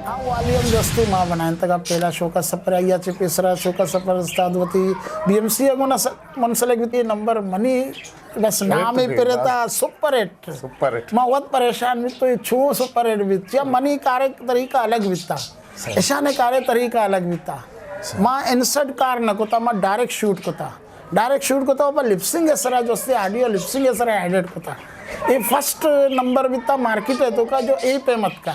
ہاں، والی ہم جستی ما بنائیں تگا پہلا شوکا سفر آئی چے پیسرا شوکا سفر استاد وتی بی ایم سی گونا س-، منسلک بیتی نمبر منی بس نام ہی پرتا سپر ہٹ۔ Super hit. ما وت پریشان بیت تو یہ چھو سپر ہٹ بیت یا منی کارے طریقہ الگ بیتا۔ اشانے کارے طریقہ الگ بیتا۔ ما انسرٹ کار نہ کتا، ما ڈائریکٹ شوٹ کتا۔ ڈائریکٹ شوٹ کتا، پر لپسنگ سرا جستی آڈیو لپسنگ سرا ایڈٹ کتا۔ یہ فرسٹ نمبر بیتا مارکیٹ ہے تو کا جو اے پیمت کا۔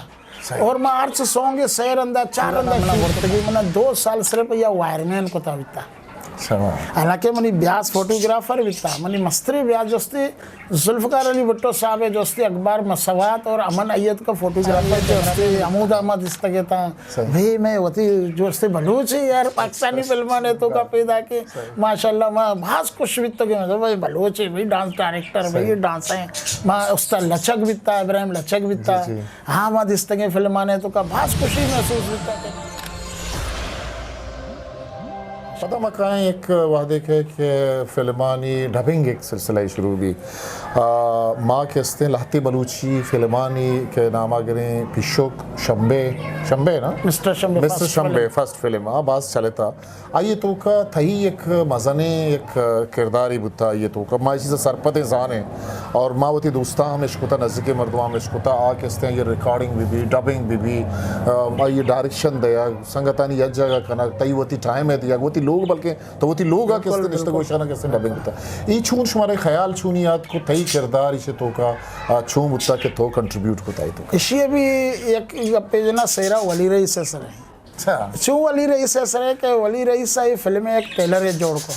اور ما ہرچ سونگ سہ رندا، چار رندا شوٹ کتا۔ منا دو سال صرف یا وائرمین کتا بیتا۔ حالانکہ منی بیاس فوٹوگرافر بیتا، منی مستری بیاس جستی ذوالفقار علی بھٹو صاحب ہے جستی اخبار مسوات اور امن ایت کا فوٹوگرافر جستی حمود احمد استگے تا۔ بھئی میں وتی جستی بلوچ ہے یار، پاکستانی فلمان ہے تو کا پیدا کے ماشاءاللہ ما بھاز خوش بیتا کہ مطلب بھئی بلوچ ہے، بھئی ڈانس ڈائریکٹر، بھئی ڈانس ہے۔ ما استاد لچک بیتا، ابراہیم لچک بیتا۔ ہاں، ما دستگیں فلمانے تو کا بھاز خوشی محسوس بیتا کہ پدا ما کائیں ایک وہدے کہ، کہ فلمانی ڈبنگ ایک سلسلہ شروع بی۔ آ، ما کہ استیں لہتے بلوچی فلمانی کہ ناما گریں پیشوک شمبے، شمبے نا؟ مسٹر شمبے مسٹر فرسٹ شمبے فلم۔ فرسٹ فلم، آ، باز چلتا۔ آئی توکا تئی یک مزنیں یک کرداری بوتا، آئی توکا ما اسی سے سرپدیں زانیں اور ما وتی دوستاں ہم اشکتا، نزدیکی مردماں ہم اشکتا، آ کہ استیں یہ ریکارڈنگ بی بی، ڈبنگ بی بی، آ، آئی ڈائریکشن دیا، سنگتانی یک جگہ کنگ، تئی وتی ٹائم ہے دیا، وتی لوگ بلکہ تو وتی لوگ آ کہ استیں نشتگ گوشانا کہ استیں ڈبنگ بوتا۔ ای چون شمارے خیال چونی آت کو تئی کردار اسے توکا، آ، چون بوتا کہ تو کنٹریبیوٹ کتا ای توکا؟ اشی بھی یک گپے جنا سیرا ولی رئیس سر ہے۔ اچھا۔ چون ولی رئیس ء سر ء کہ ولی رئیس ء اے فلم ء یک ٹریلر ء جوڑ کو۔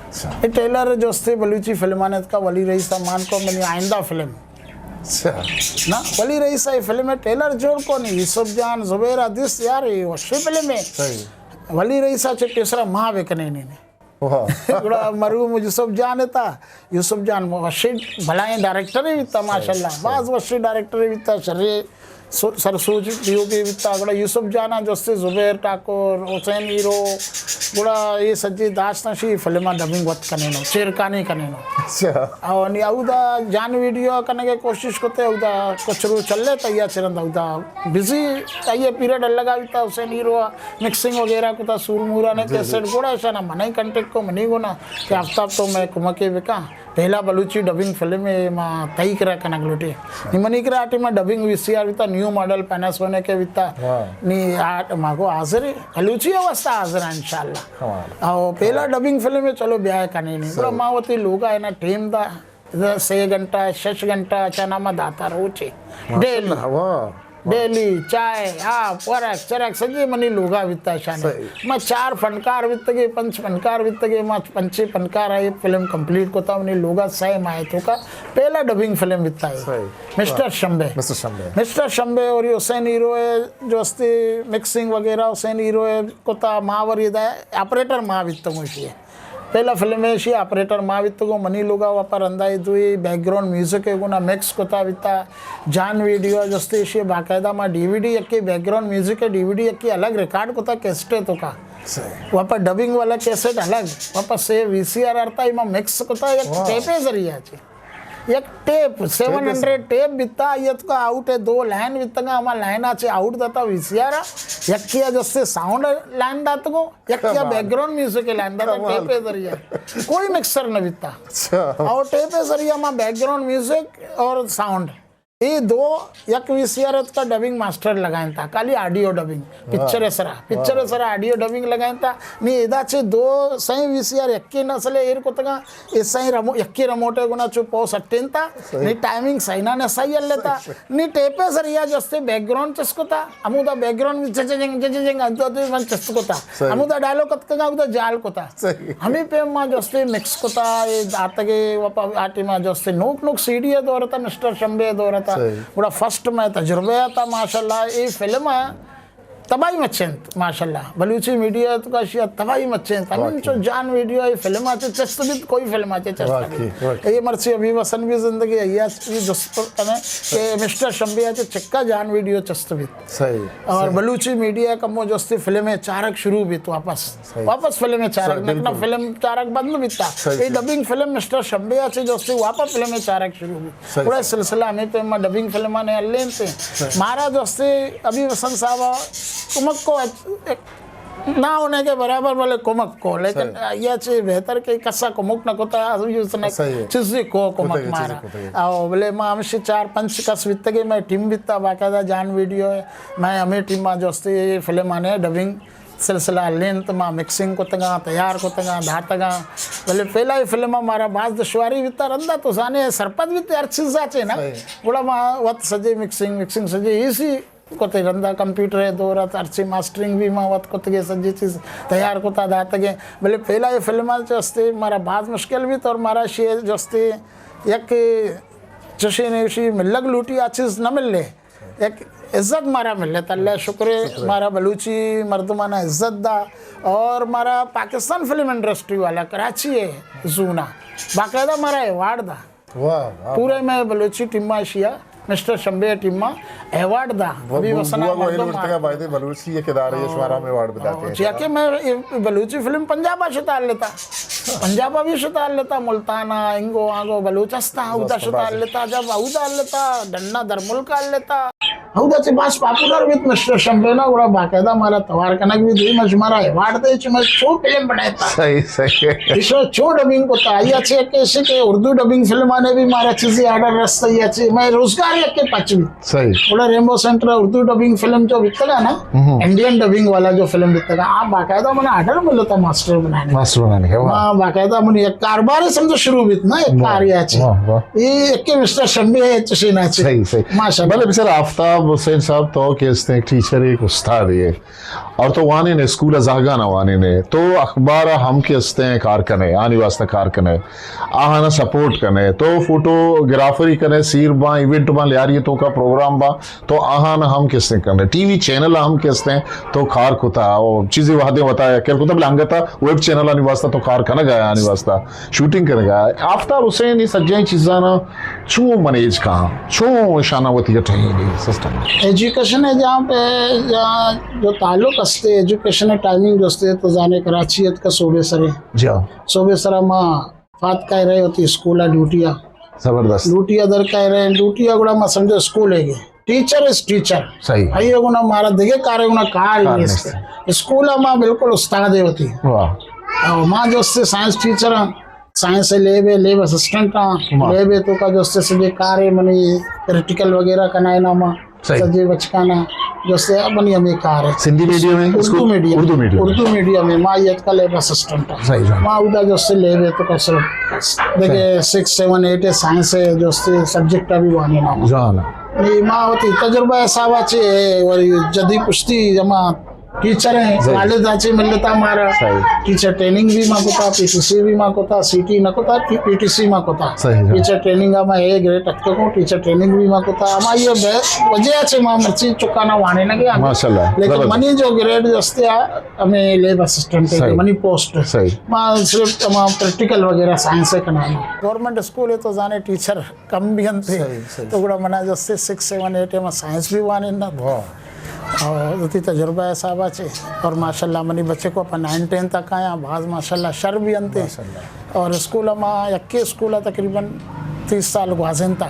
اچھا۔ اے ٹریلر جو استے بلوچی فلمان اتکا ولی رئیس ء مان کو منی آئندہ فلم۔ اچھا۔ نا، ولی رئیس ء اے فلم ء ٹریلر جوڑ کو نی یوسف جان زبیر ء دس یار اے وشی فلم ہے۔ صحیح۔ ولی رئیس ء چہ پیسرا ما بکنے نی۔ واہ۔ گڑا مرحوم یوسف جان ء تا، یوسف جان وشیں بلائیں ڈائریکٹرے بیتا، ماشاءاللہ۔ باز وشیں ڈائریکٹرے بیتا، شرے سو-، سر سوج دیوگے بیتا۔ گڑا یوسف جان ء جستے زبیر ٹاکر، حسین ہیرو، گڑا اے سجی داشتاں شی فلم ء ڈبنگ وت کنینو، چیرکانی کنینو۔ اچھا۔ او نی اودا جان ویڈیو کنگے کوشش کتے، اودا کچھ روچ چلے تا یا چرند اودا بزی آئی پیریڈ الگ آ بیتا حسین ہیرو ء مکسنگ وغیرہ کتا سور مورا نے جی، جی۔ کیسٹ گوڑا اشانا منی کنٹیکٹ کو منی گونا کہ آفتاب تو میں کمکے بکاں۔ پہلا بلوچی ڈبنگ فلم ہے ما تئی کرا کنگ لوٹے۔ نی منی کرا آ ٹائم ڈبنگ وی سی آر بیتا، نیو ماڈل پیناسونک کے بیتا۔ واہ۔ نی آ-، ما کو حاضر ہے، بلوچی واسطہ حاضر ہے انشاءاللہ۔ کمال۔ او پہلا ڈبنگ فلم ہے، چلو بیا کنے نہیں۔ گڑا ما وتی لوگا ہے نا ٹیم دا۔ سے گھنٹہ، شش گھنٹہ چنا ما داتا روچے۔ ماشاءاللہ، ڈیلی۔ واہ۔ ڈیلی، چائے، آپ، ورق، چرک، سجے منی لوگا بیتا شانے۔ صحیح۔ ما چار فنکار بیتگے، پنچ فنکار بیتگے، ما پنچے فنکار آئے فلم کمپلیٹ کتا، منی لوگا سہ ماہ توکا پہلا ڈبنگ فلم بیتا ہے۔ صحیح۔ مسٹر شمبے۔ مسٹر شمبے۔ مسٹر شمبے اور یہ حسین ہیرو ہے، جو استے مکسنگ وغیرہ حسین ہیرو ہے، کتا ما وری دا آپریٹر ما بیتگوں شیئے۔ پہلا فلم ایشی آپریٹر ما بیتگوں، منی لوگا واپا رندا اے دوئی بیک گراؤنڈ میوزک ء گونا مکس کتا بیتا۔ جان ویڈیو جستے ایشی باقاعدہ ما ڈی وی ڈی یکی بیک گراؤنڈ میوزک ء ڈی وی ڈی یکی الگ ریکارڈ کتا کیسٹ ء توکا۔ صحیح۔ واپا ڈبنگ والا کیسٹ الگ، واپا سے وی سی آر آرتا، ما مکس کتا یک واہ۔ ٹیپ ء ذریعہ چے۔ یک ٹیپ، سیون ہنڈریڈ ٹیپ بیتا، آئی ء توکا آؤٹ ء دو لائن بیتگا، ہما لائن ء چے آؤٹ داتا وی سی آر ء، یکی ء جستے ساؤنڈ لائن داتگو، یکے ء کمال۔ بیک گراؤنڈ میوزک ء لائن داتا کمال۔ ٹیپ ء ذریعہ۔ کوئی مکسر نہ بیتا۔ اچھا۔ اور ٹیپ ء ذریعہ ما بیک گراؤنڈ میوزک اور ساؤنڈ۔ اے دو یک وی سی آر اتکا ڈبنگ ماسٹر لگائیں تا، خالی آڈیو ڈبنگ۔ واہ۔ پکچر ء سرا، واہ۔ پکچر ء سرا آڈیو ڈبنگ لگائیں تا۔ نی ادا چے دو سائیں وی سی آر یکے نسل ء ایر کتگا، اے سائیں رمو-، یکے رموٹ ء گنا چو پو سٹین تا۔ صحیح۔ نی ٹائمنگ سائنا نے سہی ہلتا۔ صحیح۔ نی ٹیپ ء ذریعہ جستے بیک گراؤنڈ چست کتا، ہمودا بیک گراؤنڈ ججنگ، ججنگ، ہمودا من چست کتا۔ صحیح۔ ہمودا ڈائلوگ کتکگا، ہمودا جال کتا۔ صحیح۔ ہمیں پہ ما جستے مکس کتا، اے داتگے، وپا آ ٹیما جستے نوک نوک سی ڈی ء دور تا، مسٹر شمبے ء دور تا۔ صحیح۔ گڑا فرسٹ میں تجربہ تا، ماشاءاللہ، اے فلم ء تباہی مچینت، ماشاءاللہ۔ بلوچی میڈیا تو کا شیا تباہی مچینت۔ ہمیں واقعی۔ چو جان ویڈیو اے فلم آچے چست بیت، کوئی فلم آچے چست واقعی، بیت۔ واقعی۔ اے مرچی ابھی وسن بھی زندگی ہے، یا یہ جست کنے کہ مسٹر شمبے آچے چکا جان ویڈیو چست بیت۔ صحیح، اور صحیح۔ بلوچی میڈیا کمو جستی فلم چارک شروع بیت واپس۔ صحیح۔ واپس فلم چارک، صحیح، نکنا بالکل۔ فلم چارک بند بیتا۔ صحیح، اے صحیح۔ ڈبنگ فلم مسٹر شمبے آچے جستی واپس فلم چارک شروع بیت۔ صحیح، پورا صحیح۔ سلسلہ ہمیں پہ ما ڈبنگ فلم آنے الین تے۔ صحیح۔ مارا جستی ابھی وسن صاحب کمک کو نہ ہونے کے برابر بلے کمک کو، لیکن صحیح۔ یہ چیز بہتر کہ کسا کمک نہ کوتا، اس نے صحیح ہے۔ چیزی کو کمک کوتا یہ چیزی مارا۔ کوتا یہ۔ او بلے ما ہمشی چار پنچ کس بیتگے، میں ٹیم بیتا باقاعدہ جان ویڈیو ہے، میں ہمیں ٹیم ما جستی یہ فلم آنے ڈبنگ سلسلہ لینت، ما مکسنگ کتگاں، تیار کتگاں، داتگاں۔ بلے پہلا یہ فلم مارا باز دشواری بیتا، رندا تو زانے سرپد بیتے ہر چیز آچے نا۔ صحیح۔ گڑا ما وت سجے مکسنگ، مکسنگ سجے ایسی کتے رندا کمپیوٹر ءِ دور ات، ہرچی ماسٹرنگ بھی ما وت کتگے، سجی چیز تیار کتا داتگے۔ بلے پہلا یہ فلم ءَ چہ استے مارا باز مشکل بیت اور مارا شے جستے یک چشے نے شی ملگ لوٹی آ چیز نہ ملے۔ یک عزت مارا ملے، اللہ شکر ہے، شکر ہے۔ مارا بلوچی مردمانہ عزت دا اور مارا پاکستان فلم انڈسٹری والا کراچی ہے زونا باقاعدہ مارا ایوارڈ دا۔ واہ، واہ، پورے واہ۔ میں بلوچی ٹیم ءَ ایشی ءَ مسٹر شمبے ءِ ٹیم ءَ ایوارڈ دا۔ بو-، ابھی بو-، وسنا بو-، بو-، مردم لوٹتگا آ-، بایدے بلوچی یک ادارے ءَ شمارا ہم ایوارڈ بداتے ہیں۔ چیا کہ میں یہ بلوچی فلم پنجاب ءَ شتال لیتا۔ پنجاب ءَ بھی شتال لیتا، ملتان ءَ، انگو آنگو بلوچستان، اودا بس، شتال بس۔ لیتا۔ جب اودا لیتا، ڈنا در ملک ءَ لیتا۔ اودا چہ باز پاپولر بیت مسٹر شمبے نا، گڑا باقاعدہ مارا توار کنگ بیت، دوئی ما شمارا ایوارڈ دے، چہ ما چو فلم بنائیتا۔ صحیح، صحیح۔ ایشو چو ڈبنگ کتا، آئی ءَ چہ کہ ایشی کہ اردو ڈبنگ فلم آنے بھی مارا چیزی آرڈر رستا، آئی ءَ چہ میں روزگار یک کے پچ بیت۔ صحیح۔ گڑا Rambo centre Urdu dubbing film جو بیتگا نا، ہم۔ انڈین ڈبنگ والا جو فلم بیتگا، آپ باقاعدہ منا آرڈر ملتا ماسٹر بنانے۔ ماسٹر بنانے کے، واہ۔ ہاں، باقاعدہ من یک کاروبار سمجھو شروع بیت نا، یک واہ، کار یا چی۔ واہ، واہ۔ یہ یک کے مسٹر شمبے ہے، چشے نا چی۔ صحیح، صحیح۔ ماشاءاللہ۔ بلے بچار آفتاب حسین صاحب تو کہ استے ایک ٹیچر، ایک استاد ہے۔ اور تو وانین اسکول ءَ زہگاں نہ وانین ئے، تو اخبار ءَ ہم کہ استیں کار کنے، آنی واسطہ کار کنے، آہانا سپورٹ کنے، تو فوٹوگرافری کنے، سیر باں، ایونٹ باں، لیاری توکا پروگرام باں، تو آہانا ہم کہ استیں کنے، ٹی وی چینل ءَ ہم کہ استیں تو کار کتا، او چیزی وہدے وتا کر کتا، بلے انگتا ویب چینل آنی واسطہ تو کار کنگا ئے، آنی واسطہ شوٹنگ کنگا ئے۔ آفتاب حسین، یہ سجیں چیزانا چون منیج کاں، چون اشانا وتی ٹائم سسٹم؟ ایجوکیشن ہے جہاں پہ، جہاں جو تعلق ہستے، ایجوکیشن ہے، ٹائمنگ جو ہستے، تو زانے کراچی اتکا صوبے سرے۔ جی ہاں۔ صوبے سرا ما فات کائے رہے ہوتی اسکول ڈیوٹی آ۔ زبردست۔ ڈیوٹی آ در کائے رہے، ڈیوٹی آ گڑا ما سمجھو اسکول ہے گے۔ Teacher is teacher. صحیح۔ آئی گنا مارا دگے کارے گنا کار ہی کار نہیں است۔ نہیں۔ اسکول ما بالکل استاد ہے ہوتی۔ واہ۔ او ما جو سے سائنس ٹیچر ہاں، سائنس لیب ہے، لیب اسسٹنٹ ہاں، واہ۔ لیب ہے تو کا جو سے سجے کار ہے منی پریکٹیکل وغیرہ کنائے ناما۔ صحیح۔ سجے بچکانا جو سے منی ہمیں کار ہے۔ سندھی میڈیم ہے؟ اردو اسکول؟ میڈیم۔ اردو میڈیم۔ اردو میڈیم ہے، ما یہ کا لیب اسسٹنٹ ہاں۔ صحیح جان۔ ما اودا جو سے لیب ہے تو کا سر دیکھے صحیح۔ سکس، سیون، ایٹ ہے، سائنس ہے، جو سے سبجیکٹ ابھی وانے ناما۔ جان۔ نی ما وتی تجربہ حساب ءَ چہ وری جدی پشتی ہما ٹیچر ہیں، صحیح۔ والد ءَ چہ ملتا مارا۔ صحیح۔ ٹیچر ٹریننگ بھی ما کتا، پی ٹی سی بھی ما کتا، سی ٹی نہ کتا، پی، پی ٹی سی ما کتا۔ صحیح، صحیح۔ ٹیچر ٹریننگ ءَ ما اے گریڈ اتکگوں، ٹیچر ٹریننگ بھی ما کتا۔ ہما یہ بے-، وجہ چہ ما مرچی چکانا وانے نہ گیا۔ ماشاءاللہ، لیکن زبردست۔ منی جو گریڈ جو استے آ، ہمیں لیب اسسٹنٹ ہے، صحیح۔ منی پوسٹ۔ صحیح۔ ما صرف ہما پریکٹیکل وغیرہ سائنس ہے کنانا۔ گورنمنٹ اسکول ہے تو زانے ٹیچر کم بھی انت۔ صحیح، صحیح۔ تو گڑا منا جستے سکس، سیون، ایٹ ما سائنس بھی وانینت۔ واہ۔ اور وتی تجربہ حساب ءَ چہ۔ اور ماشاءاللہ منی بچے کو اپا نائن ٹین تک آیا، باز ماشاءاللہ شر بھی انت۔ ماشاءاللہ۔ اور اسکول ما یکے اسکول تقریباً تیس سال گوازینتا۔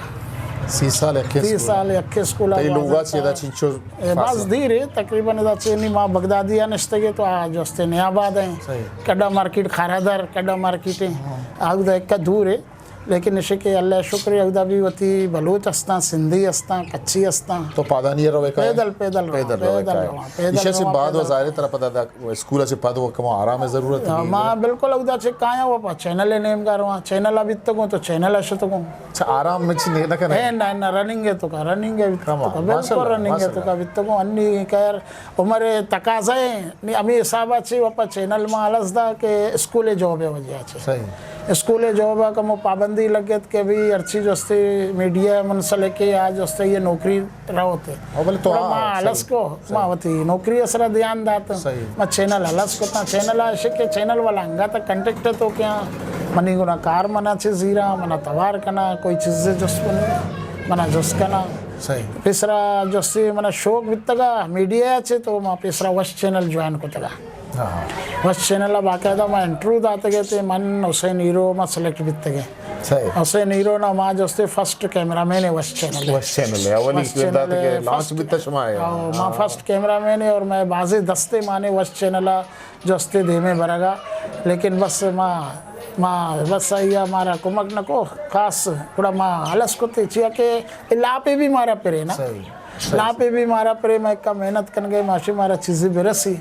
تیس سال یکے تیس اسکول؟ سال یکے اسکول تئی لوگا گوازینتا۔ چیدا چنچو اے باز فاصلہ؟ دیر ہے، تقریباً ادا چینی ما بغدادی نشتگے تو آ جستے نیا آباد ہیں۔ صحیح۔ کڈا مارکیٹ، خارادر، کڈا مارکیٹ ہیں۔ ہاں۔ آ ادا ایک دور ہے۔ لیکن اشی کہ اللہ شکر ہے، اودا بھی وتی بلوچ ہستاں، سندھی ہستاں، کچھی ہستاں۔ تو پادانی روے کا ہے؟ پیدل، پیدل رواں، پیدل روے پیدل کا ہے۔ رواں، پیدل ایشی سے رواں، بعد پیدل و ظاہر طرح پتہ دا اسکول سے پد و کما آرام ضرورت ہے۔ ہاں، ما بالکل اودا چہ کایا و پا چینل نیمگا رواں، چینل بیتگوں تو چینل شتگوں۔ اچھا، آرام میں چی نہ کرے؟ اے نہ، نہ، رننگ ہے تو کا، رننگ ہے تو کا، بالکل ماشاءاللہ، رننگ ہے تو ماشاءاللہ۔ کا بیتگوں، انی خیر عمر تقاضا ہے، نی ہمیں حساب چہ و پا چینل ما الس دا کہ اسکول جاب وجہ چہ۔ صحیح۔ اسکول ءِ جاب ءَ کمو پابندی لگت کہ بھئی ہرچی جستے میڈیا ءَ منسلک ءَ آ جستے یہ نوکری روت۔ او بلے تو گڑا آ، ما آلس صحیح، کو، صحیح۔ ما وتی نوکری ءِ سرا دھیان دات۔ صحیح۔ ما چینل آلس کو تا، چینل آ شک کہ چینل والا انگا تا کنٹیکٹ تو کیا منی گنا کار منا چہ زیرا، منا توار کنا، کوئی چیز جست کنا، منا جست کنا۔ صحیح۔ پیسرا جستے منا شوق بیتگا میڈیا چے تو ما پیسرا وش چینل جوائن کتگا۔ ہاں۔ وش چینل ءَ باقاعدہ ما انٹرویو داتگ ات، من، حسین ہیرو، ما سلیکٹ بیتگ ات۔ صحیح۔ حسین ہیرو نا ما جستے فرسٹ کیمرہ مین ءِ وش چینل ءَ۔ وش چینل ءَ، اولی وش چینل داتگ ءَ، لانچ فرسٹ بیتا شما ہے۔ ہاں، ما ہاں۔ فرسٹ کیمرہ مین ءَ اور میں بازیں دستے مانے وش چینل ءَ جستے دیمے برگا، لیکن بس ما، ما بس آیا مارا کمک نکو خاص، گڑا ما آلس کتے چیا کہ لاپے بھی مارا پرے نا۔ صحیح۔ لاپے بھی مارا پرے، ما اکا محنت کنگے، ماشی مارا چیزی برسی۔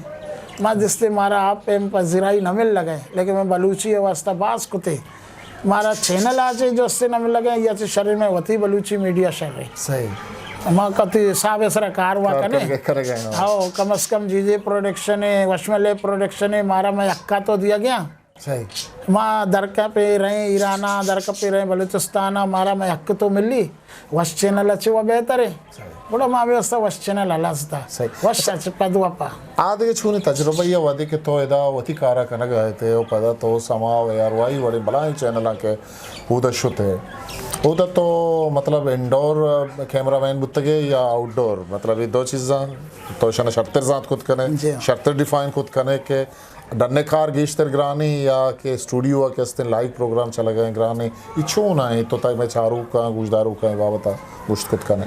ما جستے مارا آپ پیم پذیرائی نہ مل لگے، لیکن میں بلوچی ءِ واسطہ باز کتے۔ مارا چینل آ چے جستے نہ مل لگے، یا چے شرے میں وتی بلوچی میڈیا شرے۔ صحیح۔ ما کتی حساب ءِ سرا کار وا کار کنے۔ کر کے کرے گئے، ہاں۔ ہاں، کم از کم جی جے پروڈکشن ہے، وشملے پروڈکشن ہے، مارا میں اکا تو دیا گیا۔ صحیح۔ ما درکپے رہیں ایرانا، درکپے رہیں بلوچستانا، مارا میں حق تو ملی، وش چینل اچ و بہتر ہے۔ صحیح۔ گڑا ما بھی استا وش چینل ہلاس دا۔ صحیح۔ وش اچ پد وپا۔ آ دگہ چونی تجربہ یا وہدے کہ تو ادا وتی کارا کنگ ءَ ات و پدا تو سما و یاروائی وڑیں بلاہیں چینلاں کہ اودا شت ہے۔ اودا تو مطلب انڈور کیمرہ مین بوتگے یا آؤٹ ڈور؟ مطلب یہ دو چیزاں تو شنا شرتر زانت کت کنے، جی ہاں۔ شرتر ڈیفائن کت کنے کہ ڈن ءِ کار گیشتر گرانی یا کہ اسٹوڈیو ءَ کہ استیں لائیو پروگرام چلگ ءَ گرانی، ای چون ءَ تو تئی میں چاروکاں، گوشداروکاں ای بابت ءَ گوشت کت کنے؟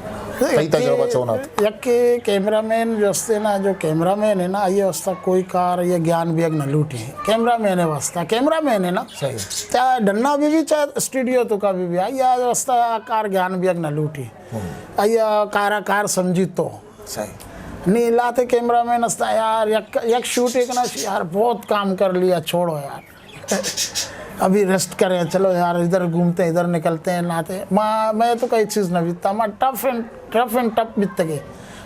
تئی تجربہ چون ات؟ یکے کیمرہ مین جو استے نا، جو کیمرہ مین ہے نا، آئی واسطہ کوئی کار، یہ گیان بیگ نہ لوٹی۔ کیمرہ مین ہے واسطہ، کیمرہ مین ہے نا۔ صحیح۔ چاہے ڈنا بھی بھی، چاہے اسٹوڈیو تو کا بھی بھی، آئی واسطہ کار گیان بیگ نہ لوٹی۔ ہم۔ آئی کارا کار سمجھی تو۔ صحیح۔ نی لاتے کیمرہ مین استا یار، یک، یک شوٹ ایک نا یار، بہت کام کر لیا، چھوڑو یار۔ ابھی ریسٹ کریں، چلو یار، ادھر گھومتے ہیں، ادھر نکلتے ہیں، ناتے۔ ما، میں تو کئی چیز نہ بیتا، ما tough and, tough and tough بیتگے۔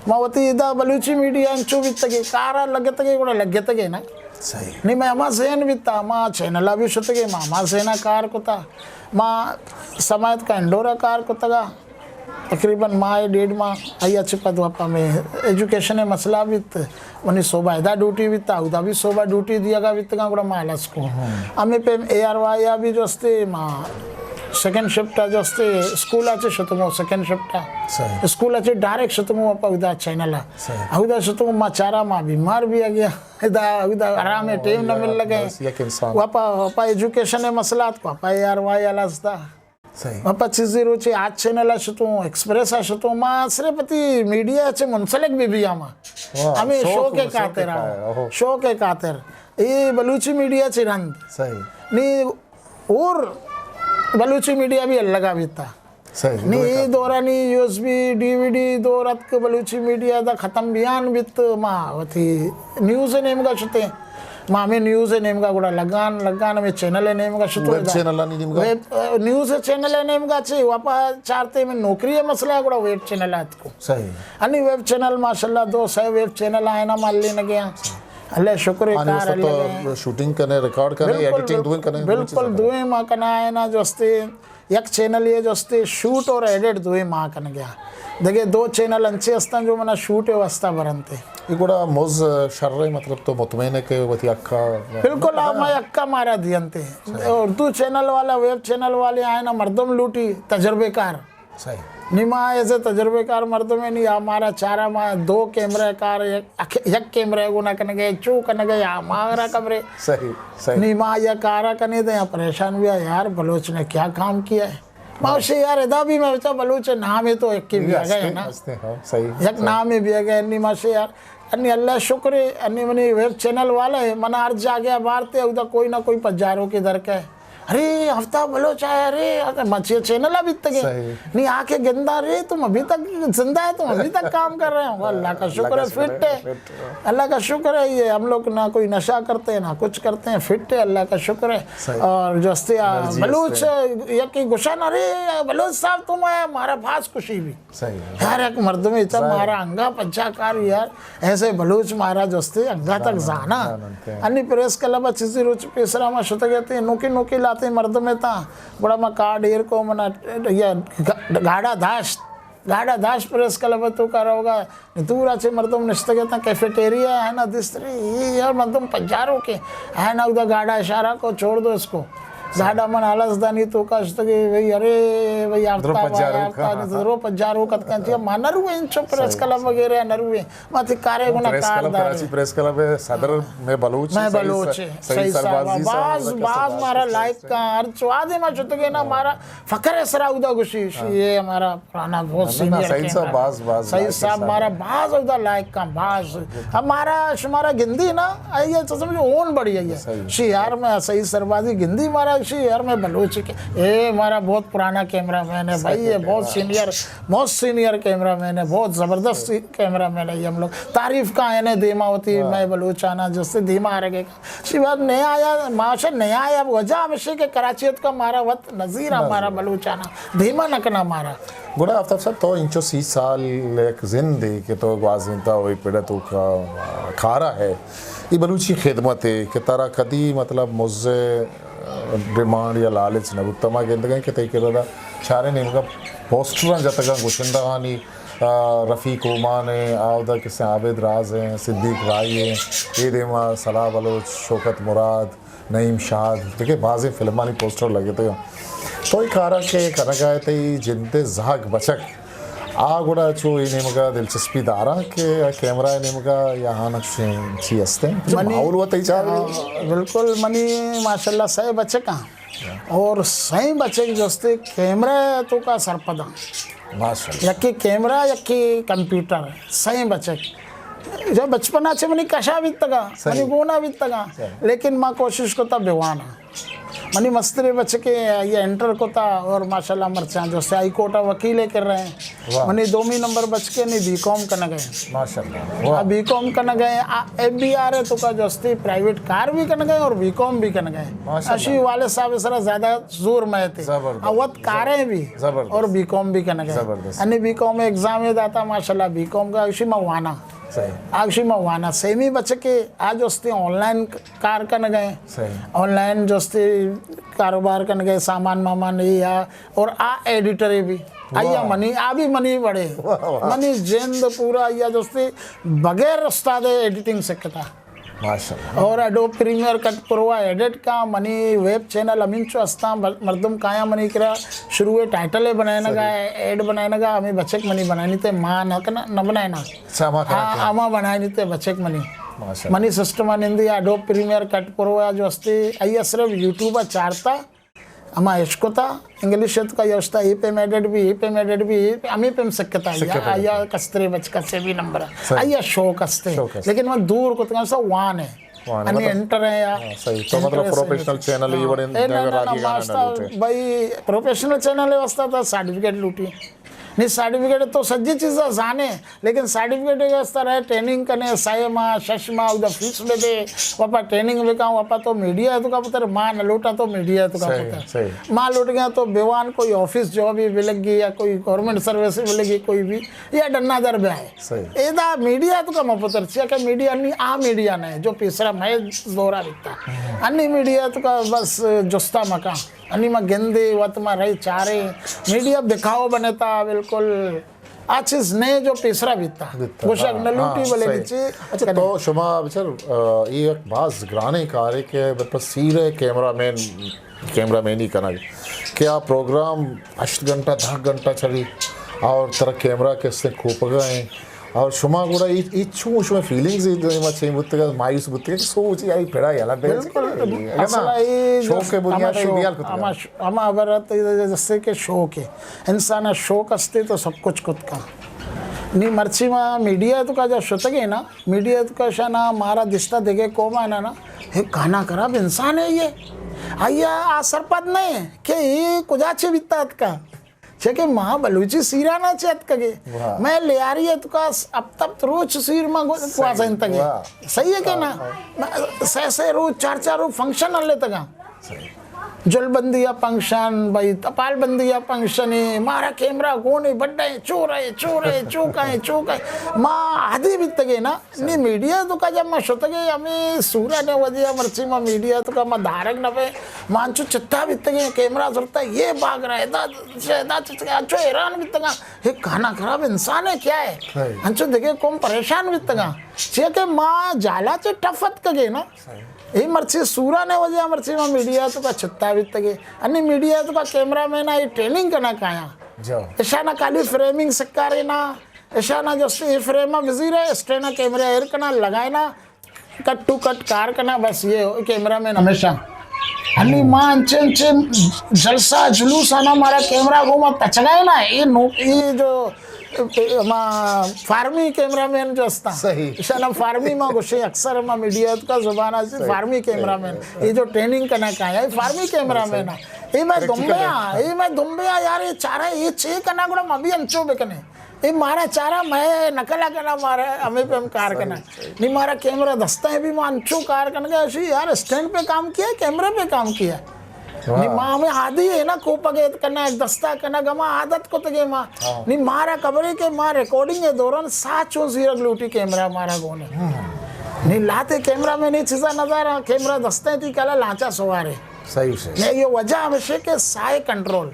ما وتی ادا بلوچی میڈیا انچو بیتگے، کارا لگتگے، گڑا لگتگے نا۔ صحیح۔ نی میں ہما ذہن بیتا، ما چینل بھی شتگے، ما ہما ذہن کار کتا، ما سمایت کا انڈورا کار کتگا۔ تقریباً ماہ ڈیڑھ ماہ آئی ءَ چہ پد وپا میں ایجوکیشن ءِ مسئلہ بیت، منی صوبہ ادا ڈیوٹی بیت، اودا بھی صوبہ ڈیوٹی دیگا بیتگاں، گڑا ما ہلاس کو۔ ہمے پیم اے آر وائی ءَ بھی جو استے ما سیکنڈ شفٹ ءَ جو استے اسکول ءَ چہ شتمو سیکنڈ شفٹ ءَ۔ صحیح۔ اسکول ءَ چہ ڈائریکٹ شتمو وپا اودا چینل ءَ۔ صحیح۔ اودا شتمو ما چارا ما بیمار بھی آ گیا۔ ادا، اودا آرام ءِ ٹیم نہ مل لگے۔ بس یک انسان۔ وپا، وپا ایجوکیشن ءِ مسئلہ ات کو، وپا اے آر وائی ءَ ہلاس دا۔ صحیح۔ ما پہ چیزے روچے آج چینل ءَ شتوں، ایکسپریس ءَ شتوں، ما صرف وتی میڈیا چہ منسلک بہ بیاں ما۔ واہ، ہمے شوق شوق ءِ و شوق خاطر ءَ، خاطر، اوہو۔ شوق ءِ خاطر۔ اے بلوچی میڈیا چہ رند۔ صحیح۔ نی اور بلوچی میڈیا بھی الگا بیتا۔ صحیح۔ نی اے دورانی یو ایس بی، ڈی وی ڈی دور اتک، بلوچی میڈیا دا ختم بیان بیت، ما وتی نیوز ءِ نیمگا شتیں۔ ما ہمے نیوز ءِ نیمگا گڑا لگان، لگان ہمے چینل ءِ نیمگا شتو ویب ادا۔ چینلانی نیمگا؟ ویب، آ، نیوز چینل ءِ نیمگا چی، واپا چارتے میں نوکری ءِ مسئلہ ہے، گڑا ویب چینل ءَ اتکو۔ صحیح۔ انی ویب چینل ماشاءاللہ دو سئے ویب چینل آئے نا مالی نگے ہیں۔ اللہ شکر ہے، آنی کار واسطہ اللہ تو ہے۔ شوٹنگ کنے، ریکارڈ کنے، بالکل، ایڈیٹنگ دوئیں کنے، بالکل، دوئیں ما کنا ہے نا جو استے یک چینل یہ جو استے شوٹ اور ایڈٹ دوئیں ما کن گیا۔ دگہ دو چینل انچے استن جو منا شوٹ واسطہ برنتے۔ یہ گڑا موز شر ہے، مطلب تو مطمئن ہے کہ وتی اکا؟ بالکل، آ، ما اکا مارا دینتے۔ اردو چینل والا، ویب چینل والے آئے نا مردم لوٹی تجربے کار۔ صحیح۔ نی ما ایسے تجربے کار مردم ہے نی، ہمارا چارا ما دو کیمرہ کار، یک، یک کیمرہ گنا کن گئے، چو کن گئے، ہمارا کمرے۔ صحیح، صحیح۔ نی ما یا کارا کنے دے یا پریشان بھی ہے، یار بلوچ نے کیا کام کیا ہے؟ ما اسے یار ادا بھی میں بچا بلوچ نام ہے تو ایک کے بھی آ گئے نا۔ ہاں، صحیح، یک صحیح۔ نام ہے بھی آ گئے، نی ما سے یار، انی اللہ شکر ہے، انی منی ویب چینل والا ہے، منا ہر جاگہ بارتے، اودا کوئی نہ کوئی پجارو کے در کا ہے۔ ارے، آفتاب بلوچ آیا، ارے، مچے چینل ابھی تک ہے۔ صحیح۔ نہیں، آ کے گندا، ارے، تم ابھی تک زندہ ہے، تم ابھی تک کام کر رہے ہو۔ اللہ کا شکر ہے، فٹ ہے۔ اللہ کا شکر ہے، یہ ہم لوگ نہ کوئی نشہ کرتے ہیں، نہ کچھ کرتے ہیں، فٹ ہے، اللہ کا شکر ہے۔ صحیح۔ اور جو ہستے، آ، انرجی بلوچ، ہستے ہیں۔ یہ کہ گشان، ارے، بلوچ صاحب، تم آیا، ہمارا پاس خوشی بھی۔ صحیح ہے۔ یار، ایک مردم اتنا ظاہر ہے۔ مارا انگا پچا کار یار، ایسے بلوچ مارا جو استے انگا تک زانا۔ زانتے ہیں۔ انی پریس کلب چیزی روچ پیسرا ما شتگے تے، نوکی نوکی آتے مردم اتاں، گڑا ما کارڈ ایر کو، منا یا گا-، گاڑا داشت، گاڑا داشت پریس کلب ءِ توکا روگا، دورا چہ مردم نشتگ اتاں، کیفیٹیریا ہے نا، دستری، اے یار مردم پجاروکیں، ہے نا، اودا گاڑا اشارہ کو، چھوڑ دو اس کو۔ گاڑا من آلس دانی توکا شتگے، بھئی، ارے، بھئی، درو آفتاب آیا، پجاروک، آفتاب، ہاں، ہاں۔ درو پجاروک اتکاں، چیا ما نہ رویں، انچو پریس کلب وغیرہ نہ رویں۔ ما تئی کارے گنا پریس کار کلب، دارے۔ کراچی پریس کلب ءِ صدر مئے بلوچ، مئے سعید، بلوچ سعید سربازی صاحب، باز، مئے باز مارا لائق کاں، ہر چوادے ما شتگے نا، مارا فخر ءِ سرا اودا گوشی، شی، یہ ہمارا پرانا بہت نہ، نہ، سینئر سعید صاحب کیمرہ۔ باز، باز سعید لائق صاحب انسان۔ مارا باز اودا لائق کاں، باز۔ اب مارا، شمارا گندی نا، آئی ہے تو سمجھو اون بڑی آئی ہے۔ صحیح۔ شی یار مئے سعید سربازی گندی مارا، شی یار مئے بلوچ کے، اے مارا بہت پرانا کیمرہ مین ہے بھائی، یہ بہت سینئر، بہت سینئر کیمرہ مین ہے، بہت زبردست کیمرہ مین ہے، یہ ہم لوگ تعریف کاں ہے دیما ہوتی، مئے بلوچانا جستے دیما آ رہے۔ شی بات نیا آیا، ماشا نیا آیا، وجہ ہمیشہ کہ کراچی اتکا مارا وت نظیر ہمارا بلوچانا دیما نہ کنا مارا۔ گڑا آفتاب صاحب، تو انچو سی سال یک زندے کہ تو گوازینتا، وہی پڑ ءِ توکا کارا ہے، یہ بلوچی خدمت ہے کہ ترا کدی مطلب مز ءِ ڈیمانڈ یا لالچ نہ بوتا۔ ما گندگیں کہ تئی کرا چاریں نیمگا پوسٹراں جتگاں گشندہانی، آ، رفیق اومان ہیں، آودا کسے عابد راز ہیں، صدیق رائی ہیں، اے دیما صلاح بلوچ، شوکت مراد، نعیم شاد، ٹھیک ہے، بازیں فلمانی پوسٹر لگے تھے۔ تو اے کارا کہ کنگا ہے، تئی جند ءِ زہگ بچک آ گڑا چو اے نیمگا دلچسپی داراں کہ کیمرہ ءِ نیمگا یا آناں چی، چی ہستیں؟ منی ماحول ہوا تئی چار۔ ہاں، بالکل، منی ماشاءاللہ سئے بچکاں اور سئیں بچک جستے کیمرہ ءِ توکا سرپداں۔ ماشاءاللہ۔ یکے کیمرہ، یکے کمپیوٹر، سئیں بچک۔ جو بچپنا چہ منی کشا بیتگا، صحیح۔ منی گونا بیتگا، صحیح۔ لیکن ما کوشش کتا بوانا۔ منی مستریں بچکے آئی انٹر کتا اور ماشاءاللہ مرچاں جو سے ہائی کورٹ ءَ وکیلے کر رہے ہیں۔ واہ۔ منی دومی نمبر بچکے نی بی کام کنگ ءَ۔ ماشاءاللہ۔ واہ۔ آ بی کام کنگ ءَ، آ ایف بی آر ءِ توکا جو استی پرائیویٹ کار بھی کنگ ءَ اور بی کام بھی کنگ ءَ۔ ماشاءاللہ۔ اشی والد صاحب ءِ سرا زیادہ زور مئیت۔ زبردست۔ آ وت کاریں بھی زبردست۔ اور بی کام بھی کنگ ءَ۔ زبردست۔ انی بی کام ایگزام داتا ماشاءاللہ بی کام کا اشی ما وانا۔ صحیح۔ آ اشی ما وانا۔ سیمی بچکے آ جو استی آن لائن کار کنگ ءَ۔ صحیح۔ آن لائن جو استی کاروبار کنگ ءَ، سامان مامان اے آ، اور آ ایڈیٹر بھی۔ واہ۔ آئی آ منی، آ بھی منی بڑے۔ واہ، واہ۔ منی جند پورا آئی آ جو استی بغیر استاد ایڈیٹنگ سکتا۔ ماشاءاللہ۔ اور ایڈوب پریمیئر کٹ پرو آ ایڈٹ کا، منی ویب چینل ہمینچو ہستاں، بل-، مردم کایاں منی کرا شروع ٹائٹل بنائینگا، صحیح۔ ایڈ بنائینگا، ہمیں بچک منی بنائینی تے ما نہ کنا، نہ بنائینا۔ اچھا، ہما کرا ہاں، کیا؟ ہما بنائینی تے بچک منی۔ ماشاءاللہ۔ منی سسٹم ءَ نندی ایڈوب پریمیئر کٹ پرو ءَ جو استی، آئی ءَ صرف یوٹیوب ءَ چارتا، ہما اشکتا، انگلش ءِ توکا یا استا اے پیم ایڈٹ بھی، اے پیم ایڈٹ بھی، اے پیم، ہمیں پیم سکتا، سکتا یا، ہے۔ یا کسترے بچ کسے بھی نمبر۔ صحیح۔ آئی ءَ شوق استے۔ شوق استے۔ لیکن من دور کتگاں سا وان ہے۔ وان ہے، انی مطلب انٹر ہے یا ہاں، صحیح۔ تو مطلب انٹر ہے، پروفیشنل صحیح۔ چینل ہی ہاں۔ وڑے اے نہ، نہ، نہ، راگی گانا نہ واسطہ لوٹے۔ بھائی، پروفیشنل چینل واسطہ تو سرٹیفکیٹ لوٹی۔ نی سرٹیفکیٹ تو سجی چیزاں زانے، لیکن سرٹیفکیٹ کے واسطہ رہے ٹریننگ کنے، سئے ماہ، شش ماہ، اودا فیس بہ دے، واپا ٹریننگ بکاں، واپا تو میڈیا ءِ توکا پتر، ما نہ لوٹا تو میڈیا ءِ توکا صحیح، پتر۔ صحیح۔ ما لوٹ گیا تو بیوان کوئی آفس جاب بھی لگی یا کوئی گورنمنٹ سروس بھی لگی کوئی بھی، یا ڈنا در بہ آئے۔ صحیح۔ ادا میڈیا ءِ توکا ما پتر، چیا کہ میڈیا نی آ میڈیا نہ ہے، جو پیسرا میں زورا بیتا۔ ہم۔ انی میڈیا ءِ توکا بس جستا مکان۔ انی ما گندے، وت ما رہی چارے، میڈیا بکھاؤ بنتا، بالکل آ چیز نئے جو پیسرا بیتا۔ بیتا، گوشگ ہاں، نہ لوٹی، ہاں، بلے صحیح۔ نچے اچھا، کنے۔ تو شما بچار، آ، یہ ایک باز گرانے کارے کہ بس سیر کیمرہ مین، کیمرہ مینی کنگ کہ آ پروگرام ہشت گھنٹہ، دہ گھنٹہ چلی اور ترا کیمرہ کسے کھوپگا ہیں، اور شما گڑا ای، ای چون شما فیلنگز ای ما چین بوتگا، مایوس بوتگا کہ سوچ ای آئی پڑا یلا دے۔ بالکل، اگر نا، اصل ای شوق کے بنیاد ہما ای شوق، بیال کتگا۔ ہما ش-، ہما عبارت ای جیسے کہ شوق ہے۔ انسان شوق استے تو سب کچھ کت کا۔ نی مرچی ما میڈیا ءِ توکا جب شتگے نا، میڈیا ءِ توکا شانا مارا دستا دگے قوم آنا نا، ایک گانا خراب انسان ہے یہ۔ آیا آ سرپد نہیں کہ یہ کجا چے بیتا اتکا۔ چہ کہ ما بلوچی سیرانا چہ اتکگے۔ واہ۔ مئے لیاری اتکا س-، ہپت ہپت روچ سیر ما گو-، صحیح، گوازینتگے۔ واہ۔ صحیح ہے کہ نا؟ ہاں، ہاں۔ ما سہ سہ روچ، چار چار روچ فنکشن ہلیتگا۔ صحیح۔ جل بندی ء فنکشن، بھئی تپال بندی ء فنکشن، مارا کیمرہ گون ایں، بڈ ایں، چور ایں، چور ایں، چوک ایں، چوک ایں۔ ما عادی بیتگیں نا، نی میڈیا توکا جب ما شتگیں، ہمے سورا نے وجہ مرچی ما میڈیا توکا ما دارگ نہ بے، ما انچو چتا بیتگیں، کیمرہ زرتا، یہ بھاگ رہا ہے، ادا چہ، ادا چہ، انچو حیران بیتگاں، یہ کھانا خراب انسان ہے، کیا ہے؟ انچو دگہ قوم پریشان بیتگاں، چیا کہ ما جالا چہ ٹف اتکگیں نا۔ اے مرچی سورا نے وجہ مرچی ما میڈیا توکا چتا بیتگیں۔ انی میڈیا توکا کیمرہ مین آئی ٹریننگ کنا کایاں۔ اشانا کالی فریمنگ سکارینا، اشانا جستے اے فریما بزیرے، اسٹینڈا کیمرہ ایر کنا لگائینا، کٹ ٹو کٹ کار کنا، بس یہ کیمرہ مین ہمیشہ۔ انی ما انچے انچے جلسہ جلوس آنا مارا کیمرہ گوما تچگائینا، اے نو، اے جو ما فارمی کیمرہ مین جو استا۔ اشانا فارمی ما گوشے اکثر ما میڈیا کا زبان آسی فارمی کیمرہ مین۔ یہ جو ٹریننگ کنا کایا، یہ فارمی کیمرہ مین ہے۔ یہ میں دمبے ہاں، یہ میں دمبے ہاں یار، یہ چارہ، یہ چے کنا گڑا ما بھی انچو بکنے۔ یہ مارا چارہ میں نقل کنا، مارا ہمیں پہ ہم کار کنا۔ نی مارا کیمرہ دستا ہے بھی ما انچو کار کنا کہ اسی یار اسٹینڈ پہ کام کیا، کیمرہ پہ کام کیا۔ نی ما ہمیں عادی ہے نا، کوپگ ات کنگ، دستا کنگ، ہما عادت کتگیں ما۔ نی مارا خبر ہے کہ ما ریکارڈنگ کے دوران ساہ چون زیرگ لوٹی کیمرہ مارا گونے۔ نی لاتے کیمرہ مین اے چیزا نظر، کیمرہ دستے تھی کلا لانچا سوارے۔ نی یہ وجہ ہمیشہ کہ ساہ کنٹرول۔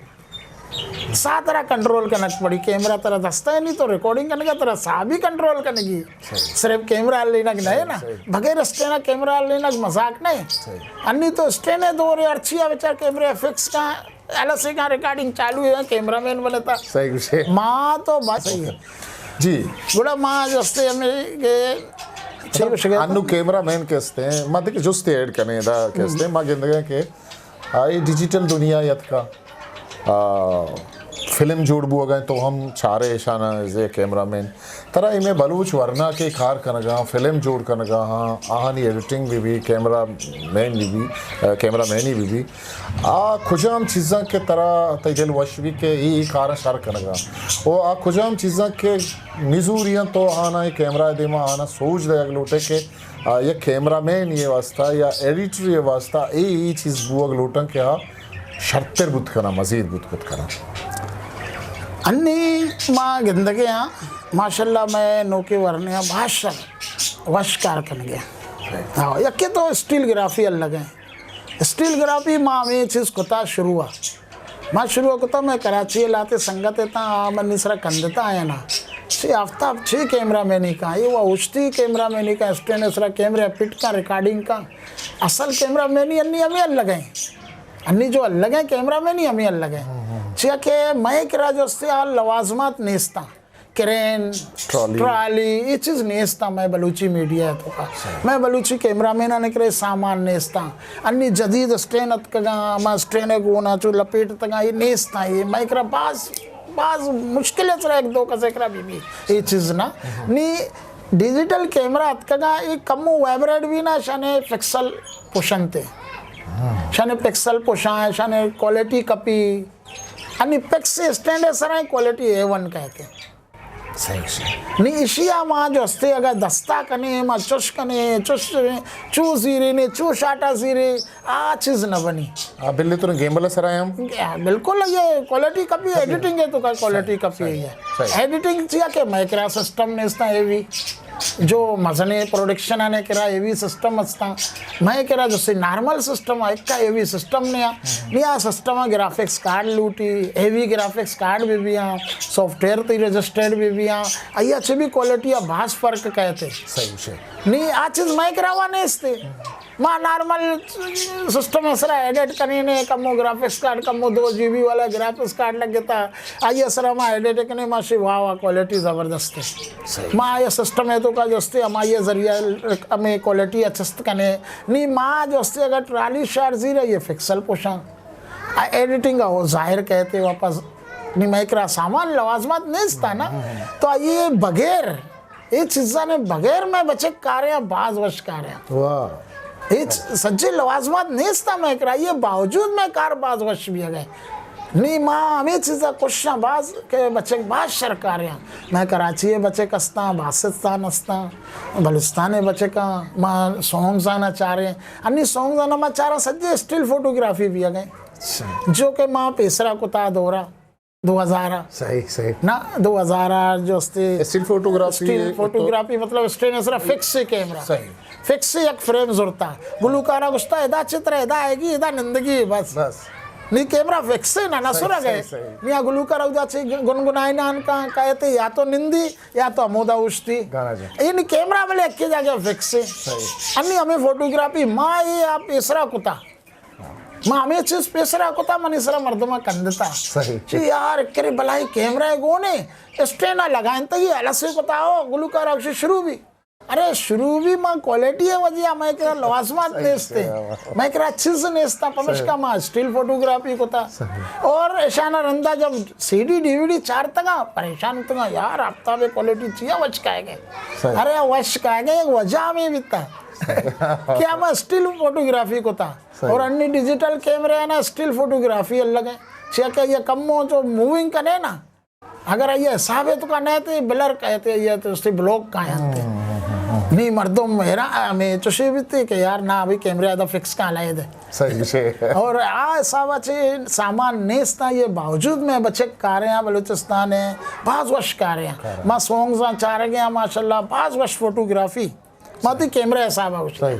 ساہ ترا کنٹرول کنگ پڑی، کیمرہ ترا دستا ہے نہیں تو ریکارڈنگ کنگا ترا ساہ بھی کنٹرول کنگی۔ صرف کیمرہ لینگ نہ ہے نا، بغیر اسٹینڈا کیمرہ لینگ مذاق نہ ہے۔ انی تو اسٹینڈ دور ہے، ہر چیا بچار کیمرہ فکس کا، ایل سی کا ریکارڈنگ چالو ہے، کیمرہ مین بنتا۔ ما تو بات صحیح ہے۔ گڑا ما جستے ہمیں کہ انو کیمرہ مین کہ استے ہیں، ما دیکھ جستے ایڈ کنے دا کہ استے ہیں، ما گندگا کہ آئی ڈیجیٹل دنیا یتکا، آ، فلم جوڑ بوگا تو ہم چارے اشانا زی کیمرہ مین۔ ترا اے میں بلوچ ورنا کے کار کنگا، فلم جوڑ کنگا ہاں، آہانی ایڈیٹنگ بھی بھی، کیمرہ مین بھی بھی، آ، کیمرہ مینی بھی بھی۔ آ کجام چیزاں کہ ترا تئی دل وش بھی کہ ای کارا شر کنگا۔ او آ کجام چیزاں کہ نزوریاں تو آنا کیمرہ دیما آنا سوج دے اگلوٹے کہ آ، یک کیمرہ مین یہ واسطہ یا ایڈیٹر یہ واسطہ اے، اے چیز بوگ لوٹن کہ آ شرتر بوت کنا، مزید بوت کت کنا۔ انی ما گندگے ہاں، ماشاءاللہ میں نوکے ورنے ہاں، باشر وش کار کنگے۔ ہاں، یکے تو اسٹیل گرافی الگ ہیں۔ اسٹیل گرافی ما ہمیں چیز کتا شروع۔ ما شروع کتا، میں کراچی لاتے سنگت تا، آ منی سرا کندتا آیا نا۔ چی آفتاب چی کیمرہ مینی کا، یہ وہ اشتی کیمرہ مینی کا، اسٹینڈ سرا کیمرہ فٹ کا، ریکارڈنگ کا۔ اصل کیمرہ مینی انی ہمیں الگ ہیں۔ انی جو الگ ہیں کیمرہ مینی ہمیں الگ ہیں۔ چیا کہ میں کرا جو استے آ لوازمات نیستا۔ کرین، ٹرالی۔ ٹرالی، یہ چیز نیستا میں بلوچی میڈیا توکا۔ میں بلوچی کیمرہ مین نے کرے سامان نیستا۔ انی جدید اسٹین اتکگاں، ما اسٹین گونا چو لپیٹ تگاں، یہ نیستا، یہ میں کرا باز، باز مشکل ہے سر ایک دو کسے کرا بھی بھی یہ چیز نا۔ نی ڈیجیٹل کیمرہ اتکگاں، یہ کمو وائبریٹ بھی نا، شانے پکسل پوشنتے۔ شانے پکسل پوشاں، شانے کوالٹی کپی۔ انی پکس اسٹینڈ سرا کوالٹی اے ون کہتے۔ صحیح، صحیح۔ نی اشیا ما جو استے اگر دستا کنے، ما چش کنے، چش چو زیرے نے، چو شاٹا زیرے، آ چیز نہ بنی۔ آ، بلے تو گیمبل سرا ہم؟ بالکل، یہ کوالٹی کپی، ایڈیٹنگ ہے تو کا کوالٹی کپی ہے۔ ایڈیٹنگ چیا کہ مائیکرا سسٹم نے استا ہے بھی۔ جو مزنے پروڈکشن آنے کرا ہیوی سسٹم استا، میں کرا جو سے نارمل سسٹم ہے، کا ہیوی سسٹم نے آ، نی آ سسٹم گرافکس کارڈ لوٹی، ہیوی گرافکس کارڈ بھی بھی آ، سافٹ ویئر تی رجسٹرڈ بھی بھی آ، آئی اچھے بھی کوالٹی آ باز فرق کہتے۔ صحیح سے۔ نی آ چیز میں کرا وا نیستے۔ ما نارمل سسٹم سرا ایڈٹ کنی نے، کمو گرافکس کارڈ، کمو دو جی بی والا گرافکس کارڈ لگتا، آئی سرا ما ایڈٹ کنے، ما شی واہ واہ کوالٹی زبردست ہے۔ ما یہ سسٹم ہے تو کا جو استے ہمائی ذریعہ ہمیں کوالٹی اچست کنے۔ نی ما جو استے اگر ٹرالی شارٹ زیرہ یہ پکسل پوشاں۔ آ ایڈیٹنگ ہو ظاہر کہتے واپس نی میں کرا سامان لوازمات نیستا نا۔ تو یہ بغیر، یہ چیزاں نے بغیر میں بچک کارے باز وش کارے۔ واہ۔ یہ سجے لوازمات نیستا میں کرا، یہ باوجود میں کار باز وش بھی گئے۔ نی ما ہمے چیزا کوشاں باز کہ بچک باز شرکاریاں۔ مئے کراچی ء بچک استاں، باسط استاں، بلوچستان ء بچکاں، ما سونگز آنا چاریں۔ انی سونگز آنا ما چاراں سجے اسٹل فوٹوگرافی بیگ ء۔ جو کہ ما پیسرا کتا دورا دو ہزار ء۔ صحیح، صحیح۔ نا، دو ہزار ء جو استے اسٹل فوٹوگرافی اسٹل ہے، تو فوٹوگرافی مطلب اسٹین سرا فکس کیمرہ۔ صحیح۔ فکس یک فریم زرتا۔ گلوکارا گشتا، ادا چتر ہے، ادا آئے گی، ادا نندگی ہے بس۔ بس۔ نی کیمرہ فکس ہے نا، نہ صحیح، سرا گئے۔ صحیح، صحیح۔ نیا گلوکارا ادا چے گنگنائے نان کا کہتے یا تو نندی یا تو ہمودا اوشتی۔ گانا جا۔ این کیمرہ بلے اکی جاگہ فکس ہے۔ صحیح۔ انی ہمیں فوٹوگرافی ما یہ آپ اسرا کتا۔ ما ہمے چیز پیسرا کتا، منی سرا مردماں کندتا۔ صحیح۔ چی یار، کرے بلائی کیمرہ گونے، اسٹینڈا لگائنتگی، السے کتا ہو، گلوکار اکشی شروع بھی۔ ارے شروع بھی ما کوالٹی ہے وجہ، میں کرا لوازمات صحیح، نیستے۔ صحیح۔ میں کرا چیز نیستا، پمشکا صحیح۔ ما اسٹل فوٹوگرافی کتا۔ صحیح۔ اور اشانا رندا جب سی ڈی، ڈی وی ڈی چارتگا، پریشان تگا، یار آفتاب کوالٹی چیا وچ کائے گئے۔ صحیح۔ ارے وش کائے گئے، ایک وجہ ہمیں بیتا۔ کہ ہم اسٹل فوٹوگرافی کتا۔ صحیح۔ اور انی ڈیجیٹل کیمرے ہیں نا، اسٹل فوٹوگرافی الگ ہے۔ چیا کہ یہ کم ہو جو موونگ کنے نا، اگر یہ حساب ہے تو کا نہیں تے بلر کہتے، یہ تو استے بلاک کا ہیں تے۔ ہم، ہم، ہم، ہم۔ نی مردم میرا ہمیں چوشی بیتے کہ یار نا ابھی کیمرے آدھا فکس کا لائے دے۔ صحیح سے۔ اور آ حساب چے سامان نیستا، یہ باوجود میں بچک کارے ہیں بلوچستان ہے، باز وش کارے ہیں۔ کارے۔ ما سونگز آں چارگے ہیں ماشاءاللہ، باز وش فوٹوگرافی۔ ما تی کیمرہ حساب ء گوشت۔ صحیح۔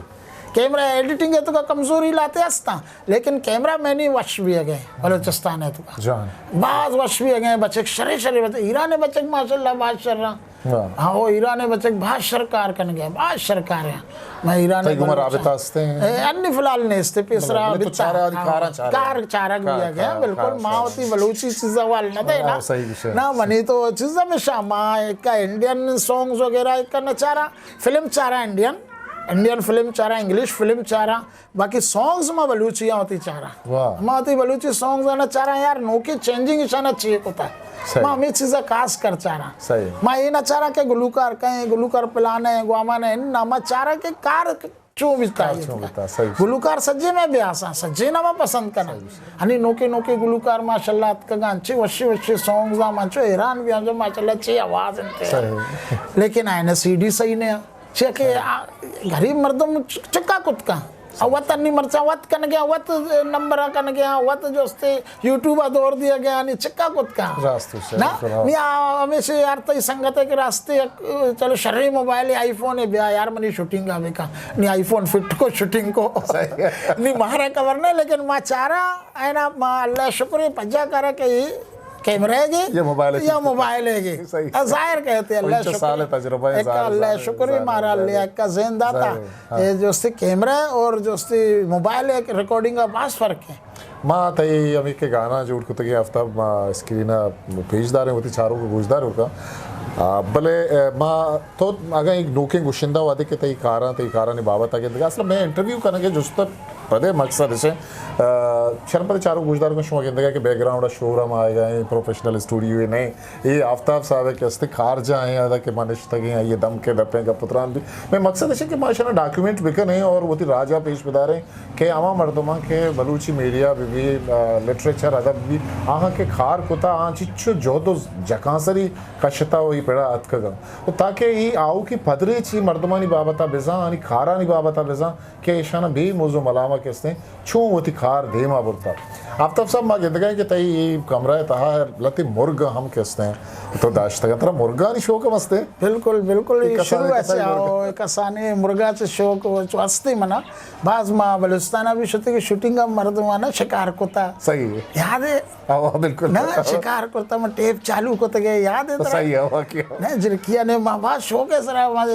کیمرہ ایڈیٹنگ ء تو کا کمزوری لاتے ہستاں، لیکن کیمرہ مینی وش بھی اگے بلوچستان ء تو کا۔ جان۔ باز وش بھی اگے بچک، شرے شرے بچک، ایران ء بچک ماشاءاللہ باز شر رہا۔ واہ۔ ہاں، وہ ایران ء بچک باز شر کار کن گئے، باز شر کار ہیں۔ میں ایران تئی گما رابطہ ہستے ہیں؟ اے، انی فی الحال نیستے، پیسرا مطلب، تو بتا۔ چارا آدھی ہاں، کاراں چارا کار ہیں۔ چارگ کار، بھی اگے، کار، بالکل کار، ماں کار۔ ہوتی بلوچی چیزا وال نہ دے نا۔ ہاں، صحیح بھی ہے۔ نہ منی تو چیزا میں شاما ایک انڈین سانگز وغیرہ ایک نہ چارا۔ فلم چارا انڈین، انڈین فلم چارا، انگلش فلم چارا، باقی سانگز ما بلوچی آں وتی چارا۔ واہ۔ ما وتی بلوچی سانگز آنا چارا یار، نوکیں چینجنگ اشانا چی کتا۔ صحیح۔ ما ہمیں چیزا خاص کر چارا۔ صحیح۔ ما یہ نہ چارا کہ گلوکار کہیں، گلوکار پلانے، گوامان ہے، نہ ما چارا کہ کار چون بیتا کار یہ چون تھا۔ بیتا، صحیح۔ گلوکار سجے میں بھی آسان، سجے نہ ما پسند کرنا۔ صحیح۔ ہنی نوکے نوکے گلوکار ماشاءاللہ اتکگاں، چی وشی وشی سانگز آں، من چو حیران بھی آں جو ماشاءاللہ چی آواز انتے۔ صحیح۔ لیکن آئینے سی ڈی صحیح نہیں۔ چیا کہ آ، غریب مردم چ-، چکا کت کن۔ آ وت انی مرچاں وت کن گیا، وت نمبر کن گیا، وت جو استے یوٹیوب ء دور دیا گیا، نی چکا کت کن۔ راست سے، نا؟ بالکل، ہاں۔ نی آ، ہمیشہ یار تئی سنگت ہے کہ راستے یک، چلو شریں موبائل ہے، آئی فون ہے، بیا یار منی شوٹنگ آ بکا۔ نی آئی فون فٹ کو شوٹنگ کو۔ صحیح۔ نی مارا خبر نہیں، لیکن ما چارا، اینا ما اللہ شکر ہے، پجا کرا کہ یہ کیمرہ ہے گے یہ موبائل ہے یا گے۔ موبائل ہے گے۔ صحیح۔ آ، ظاہر کہتے ہیں، اللہ پنچ شکر سال ہے۔ تجربہ ہے، ایک ظاہر، اللہ ظاہر، شکر ہے، ظاہر، مارا ظاہر۔ لیا کا ذہن داتا۔ ظاہر ہے، ہاں۔ یہ جو اس سے کیمرہ ہے اور جو اس سے موبائل ہے، ریکارڈنگ کا باز فرق ہے۔ ما تئی ہمیں کہ گانا جوڑ کتگے آفتاب ما اسکرین ء پیش داریں وتی چاروک ء گوشداروکاں۔ آ، بلے، اے، ما تو اگاں ایک نوکیں گشندہ وہدے کہ تئی کاراں، تئی کارانی بابت ء گندگا، اصل میں انٹرویو کنگ ء جست پدے مقصد اش، آ، شرم پدے چارو گوشدار کو شما گندگا کہ بیک گراؤنڈ ء شور ہم آئے گا، پروفیشنل اسٹوڈیو نہیں، یہ آفتاب صاحب ہے کہ استے کار جا ہیں، ادا کہ ما نشتگیں، یہ دم کے دپیں گپ تران بھی۔ میں مقصد اش کہ ما اشانا ڈاکیومنٹ بکنیں اور وتی راجا پیش بداریں کہ ہما مردماں کہ بلوچی میڈیا بہ بی، آ، لٹریچر ادب بہ بی، آہاں کہ کار کتا، آہاں چچو جہد و جکانسری کشتا و ای پڑا اتکگاں۔ و تاکہ ای آؤکی پدریچ ای مردمانی بابتا بزاں، آنی کارانی بابتا بزاں کہ ایشانا بے موضوع ملامہ کستیں چون وتی کار دیما برتا۔ آفتاب صاحب، ما گندگا کہ تئی ای کمرہ تہا لتے مرگ ہم کستیں تو داشتگا، ترا مرگانی شوق ہم استیں؟ بالکل، بالکل، ای شروع کسانیں، ایسے کسانیں مرگ؟ آؤ، کسانیں مرگا چے شوق و چو ہستے منا۔ باز ما بلوچستان ء بھی شتگیں، شوٹنگ ء مردماں شکار کتا۔ صحیح ہے۔ یاد ہے؟ ہاں، بالکل۔ نہ، شکار کرتا، من ٹیپ چالو کرتا گئے، یاد ہے ترا؟ صحیح ہے، واقعی۔ نہ، جرکیا نے ما باز شوق ہے سرا، ما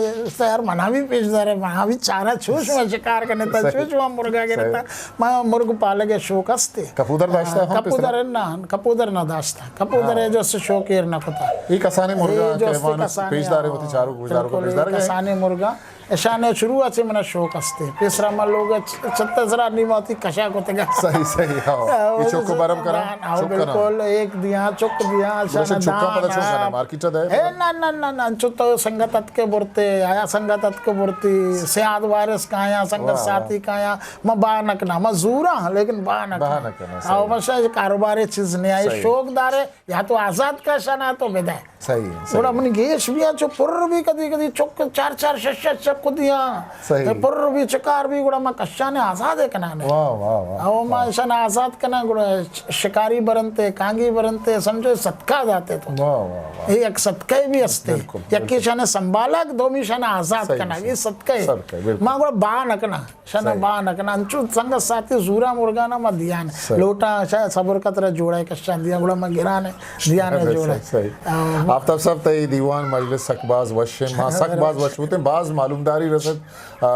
یار منا بھی پیش دار ہے، منا بھی چارا چوش ما شکار کرنے تا، صحیح۔ چوش ما مرگا گرتا۔ صحیح۔ ما مرگ پالگ ہے شوق ہستے۔ کپودر داشتا ہم کپودر نہ، کپودر نہ داشتا۔ کپودر ہے جو سے شوق ایر نہ کتا۔ یہ کسانے مرگا یہ جو کہ استے مانو کسانے، پیش دار ہے، ہاں، وتی چارو گوشدارو کو بالکل، پیش دار یہ گئے۔ کسانے مرگا۔ اشانے شروع ءَ چہ منا شوق استے۔ پیسرا ما لوگ چ-، چھت ءِ سرا نی ما وتی کشا کتگا۔ صحیح، صحیح، ہاں۔ ہاں، یہ چوکو برم کرا، ہاں، چوک کنا۔ بالکل، ایک دیاں، چک دیاں، اشانا چکا پدا دان، چون کنا، ہاں۔ مارکیٹ ءَ دے۔ اے، نہ، نہ، نہ، نہ، چو تو سنگت اتکے برتے، آیا سنگت اتکے برتی، سیاد وارث کایاں، سنگت واہ، واہ۔ ساتھی کایاں، ما با نکنا، ما زوراں، لیکن با نکنا۔ با نکنا، او صحیح۔ بس، کاروبار چیز نہیں آئی، صحیح۔ شوق دارے، یا تو آزاد کا شنا تو بدے۔ صحیح، صحیح۔ گڑا منی گیش بیا چو پر بھی کدی کدی چک چار چار شش شش چک دیاں۔ صحیح۔ پر بھی چکار بھی گڑا ما کشانے آزاد کنانے۔ واہ، واہ، واہ، او ما واہ۔ اشانا آزاد کنا گڑا ش-، شکاری برنتے، کانگی برنتے، سمجھو صدقہ داتے تو۔ واہ، واہ، واہ۔ یہ ایک صدقہ بھی استے۔ بالکل، یکی بالکل۔ شانے سنبھالا، دومی شانے آزاد صحیح، کنا، صحیح۔ یہ صدقہ ہے۔ صدقہ، بالکل۔ ما گڑا با نکنا۔ شنا صحیح۔ با نکنا، انچو سنگت ساتی زورا مرگانا ما دیان۔ صحیح۔ لوٹا شاید صبر کا طرح جوڑا ہے، کشان دیا، گڑا ما گرانے دیانے صحیح، جوڑا۔ صحیح، صحیح۔ آ، آفتاب صاحب، تئی دیوان مجلس سک باز وش ہے، ما سک باز وش بوتیں، باز معلومداری رسد۔ آ،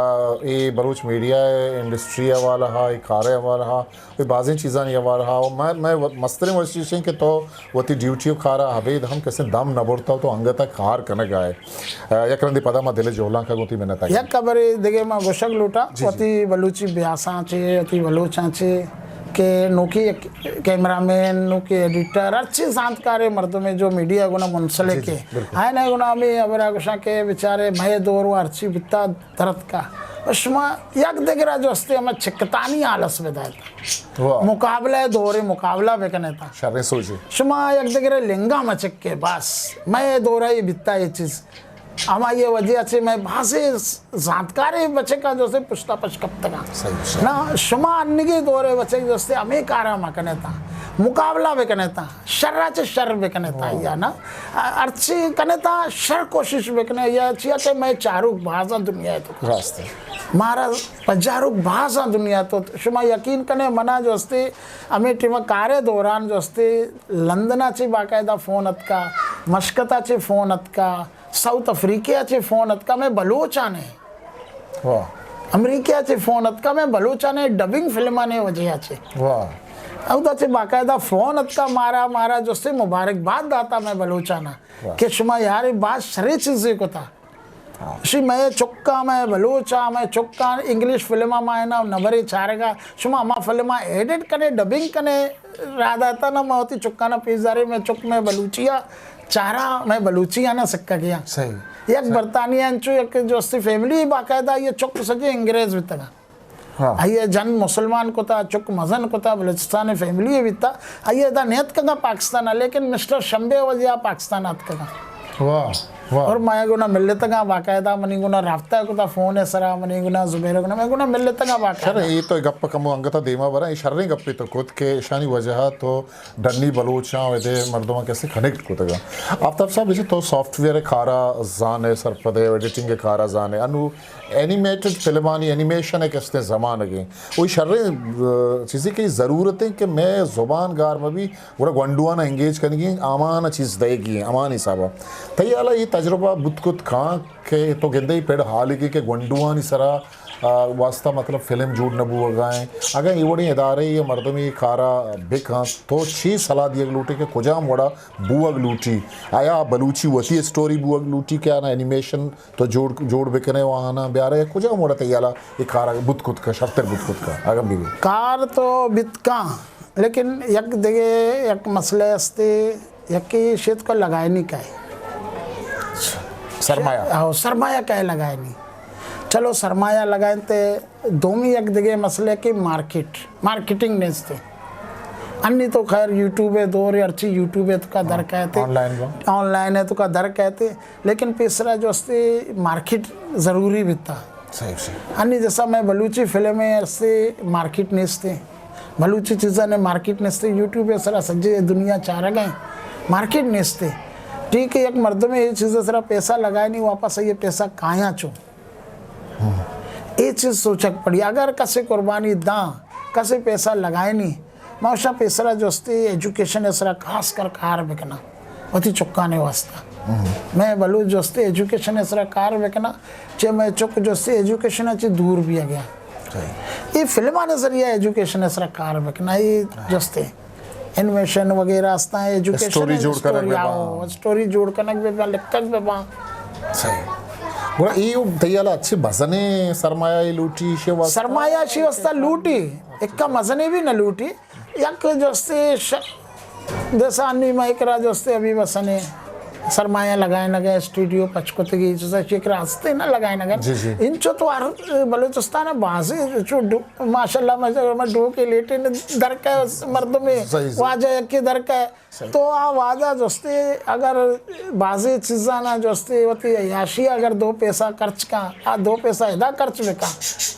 اے بلوچ میڈیا ہے، انڈسٹری حوالہ ہا، اے کار حوالہ ہا، اے بازیں چیزانی حوالہ ہا۔ میں، میں و-، مستریں وش چیز ہیں کہ تو وتی ڈیوٹی و کارا ابید ہم کسے دم نہ برتا، تو انگتا کار کنگا ہے۔ آ، یک رندے پدا ما دل جہلانکا گوں تئی منت آگی۔ یک خبرے دگہ ما گوشگ لوٹاں، جی، جی۔ وتی بلوچی بیاساں چے، وتی بلوچاں چے کہ نوکی یک کیمرہ مین، نوکی ایڈیٹر، ہرچی زانتکاریں مردمے جو میڈیا گنا منسلک جی، جی، ہے۔ بالکل۔ آئینا گنا ہمے ہبرا گوشاں کہ بیچارے مئے دور و ہرچی بیتا درتکا۔ شما یک دگرا جو استے ہما چکتانی آلس بدائیتا۔ واہ۔ مقابلہ دور مقابلہ بکنیتا۔ شریں سوچے۔ شما یک دگرے لنگا مچکے بس۔ مئے دورا یہ بیتا یہ چیز۔ ہما یہ وجہ چے مئے بازیں زانتکاریں بچکاں جو استے پشتا پش کپتگاں۔ صحیح، صحیح۔ نا، شما انگی دورے بچک جو استے ہمیں کارا مکنیتا۔ مقابلہ بکنیتا۔ شرا چے شر بکنیتا واہ۔ یا نا۔ ہرچی کنیتا شر کوشش بکنے یا چیا کہ مئے چاروک بازاں دنیا تو۔ راست ہے۔ مارا پجاروک بازاں دنیا تو۔ شما یقین کنے منا جو استے ہمیں ٹیم کارے دوران جو استے لندنا چے باقاعدہ فون اتکا، مشکتا چے فون اتکا، ساؤتھ افریقہ چے فون اتکا، مئے بلوچانے۔ واہ۔ امریکہ چے فون اتکا، مئے بلوچانے ڈبنگ فلمانے وجہ چے۔ واہ۔ اودا چے باقاعدہ فون اتکا مارا، مارا جو استے مبارکباد داتا مئے بلوچانا واہ۔ کہ شما یار باز شریں چیزے کتا۔ ہاں۔ شی مئے چکاں، مئے بلوچاں، مئے چکاں انگلش فلماں ما اینا نبرے چارگا، شما ہما فلماں ایڈٹ کنے، ڈبنگ کنے، را داتا نا ما وتی چکانا پیش دارے، مئے چک مئے بلوچیا چارا، مئے بلوچی آنا سکا گیا۔ صحیح۔ یک صحیح۔ برطانیہ انچو یک جو استی فیملی باقاعدہ یہ چک سجے انگریز بیتگا۔ ہاں۔ آئی ء جند مسلمان کتا، چک مزن کتا، بلوچستان فیملی ء بیتا۔ آئی ء ادا نیتکگا پاکستان ء، لیکن مسٹر شمبے ء وجہ ء پاکستان ء اتکگا۔ واہ، واہ۔ اور مئے گنا ملتگا، باقاعدہ منی گنا رابطہ کتا، فون ء سرا منی گنا زبیر ء گنا، مئے گنا ملتگا باقاعدہ۔ شر، اے تو گپ کمو انگتا دیما برا، اے شریں گپے تو کت کہ اشانی وجہ تو ڈنی بلوچاں و ادے مردماں کسے کنیکٹ کتگا۔ آفتاب صاحب، اچھا تو سافٹ ویئر کارا زانے، سرپدے، ایڈیٹنگ کارا زانے، انو اینیمیٹڈ فلمانی اینیمیشن ء کستیں زمانگیں۔ وہی شریں، آ، چیزے کہ ضرورت ہیں کہ مئے زبان گار مہ بی، گڑا گونڈوانا انگیج کنگی، آمانا چیز دئیگی، آمان حسابا۔ تئی حالا یہ تجربہ بوت کت کان کہ تو گندے پڑ حالگی کہ گونڈوانی سرا، آ، واسطہ مطلب فلم جوڑ نہ بوگا ہیں۔ اگر یہ وڑیں ادارے یا مردم یہ کارا بکن تو چی صلاح دیگ لوٹے کہ کجام وڑا بوگ لوٹی؟ آیا بلوچی وتی اسٹوری بوگ لوٹی کہ آنا اینیمیشن تو جوڑ، جوڑ بکنے و آہانا بیارے، کجام وڑا تئی حالا اے کار بوت کت کا، شرتر بوت کت کا، اگم بی بی؟ کار تو بیت کاں، لیکن یک دگہ یک مسئلہ استے، یکی شیت کو لگائنی کا ہے۔ سرمایہ۔ ہاں، سرمایہ کا ہے لگائنی۔ چلو سرمایہ لگائیں تے دومی یک دگہ مسئلہ کہ مارکیٹ، مارکیٹنگ نیستے۔ انی تو خیر یوٹیوب ہے دور ہے، ہرچی یوٹیوب ہے تو کا در کہتے۔ آن لائن با۔ آن لائن ہے تو کا در کہتے۔ لیکن پیسرا جو استے مارکیٹ ضروری بیتا۔ صحیح، صحیح۔ انی جیسا مئے بلوچی فلم ہے، استے مارکیٹ نیستے۔ بلوچی چیزاں نے مارکیٹ نیستے۔ یوٹیوب ہے سرا سجے دنیا چارگ ہیں۔ مارکیٹ نیستے۔ ٹھیک ہے، یک مردم یہ چیز سرا پیسہ لگائے نہیں، واپس یہ پیسہ کایاں چو۔ اے چیز سوچگ پڑی۔ اگر کسے قربانی داں، کسے پیسہ لگائے نہیں، ما اشاں پیسرا جو استے ایجوکیشن ء سرا خاص کر کار بکناں، وتی چکانے واسطہ۔ مئے بلوچ جو استے ایجوکیشن ء سرا کار بکناں، چہ مئے چک جو استے ایجوکیشن ء چہ دور بیا گیا۔ صحیح۔ اے فلمانے ذریعہ ایجوکیشن ء سرا کار بکناں، اے جو استے اینیمیشن وغیرہ استاں، ایجوکیشن اسٹوری جوڑ کنگ اسٹوری بہ باں۔ آؤ، اسٹوری جوڑ کنگ بہ باں، لکھگ بہ باں۔ صحیح۔ گڑا اے تئی ہیال ءَ اچھے مزنیں سرمایہ ئے لوٹی ایشی واسطہ؟ سرمایہ ایشی واسطہ لوٹی، اکا مزنے بھی نہ لوٹی۔ یک جستے ش-، دسانی مئے کرا جستے ابھی بسنے سرمایہ لگائینگ ءَ، اسٹوڈیو پچ کتگی، چیزا چی کرا ہستے نہ لگائینگ ءَ۔ جی، جی۔ انچو تو ہر بلوچستان ءَ بازیں چو ڈو-، ماشاءاللہ، ماشاءاللہ، ڈوکے لیٹے نہ درکہ مردمے، صحیح، صحیح۔ واجہ یکے درکہ۔ صحیح۔ تو آ واجہ جستے اگر بازیں چیزاں نہ جستے وتی عیاشی اگر دو پیسہ خرچ کن، آ دو پیسہ ادا خرچ بکن،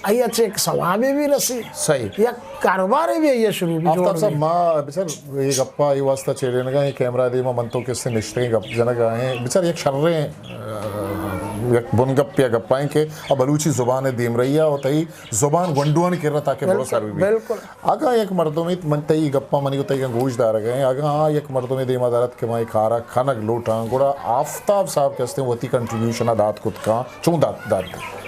آئی ءَ چہ ایک ثوابے بھی رسی۔ صحیح۔ یک کاروبارے بھی آئی ءَ شروع بھی جوڑ آفتاب صاحب، بھی۔ ما بچار اے گپا اے واسطہ چیڑینگا، اے کیمرہ دیما من تو کسے نشتگیں گپ جنگا ایں۔ بچار یک شریں، آ، یک بن گپ یا گپا ایں کہ آ بلوچی زبان ءِ دیمرئی ءَ و تئی زبان گونڈوانی کرا تاکہ بالکل، بھروسہ بی۔ بالکل۔ اگاں یک مردمے، من تئی گپاں منی و تئی گوش دارگ ءَ ایں، اگاں آ یک مردمے دیما دارت کہ من اے کارا کنگ لوٹاں، گڑا آفتاب صاحب کہ ہستیں وتی کنٹریبیوشن ءَ دات کت کاں، چون دات، دات؟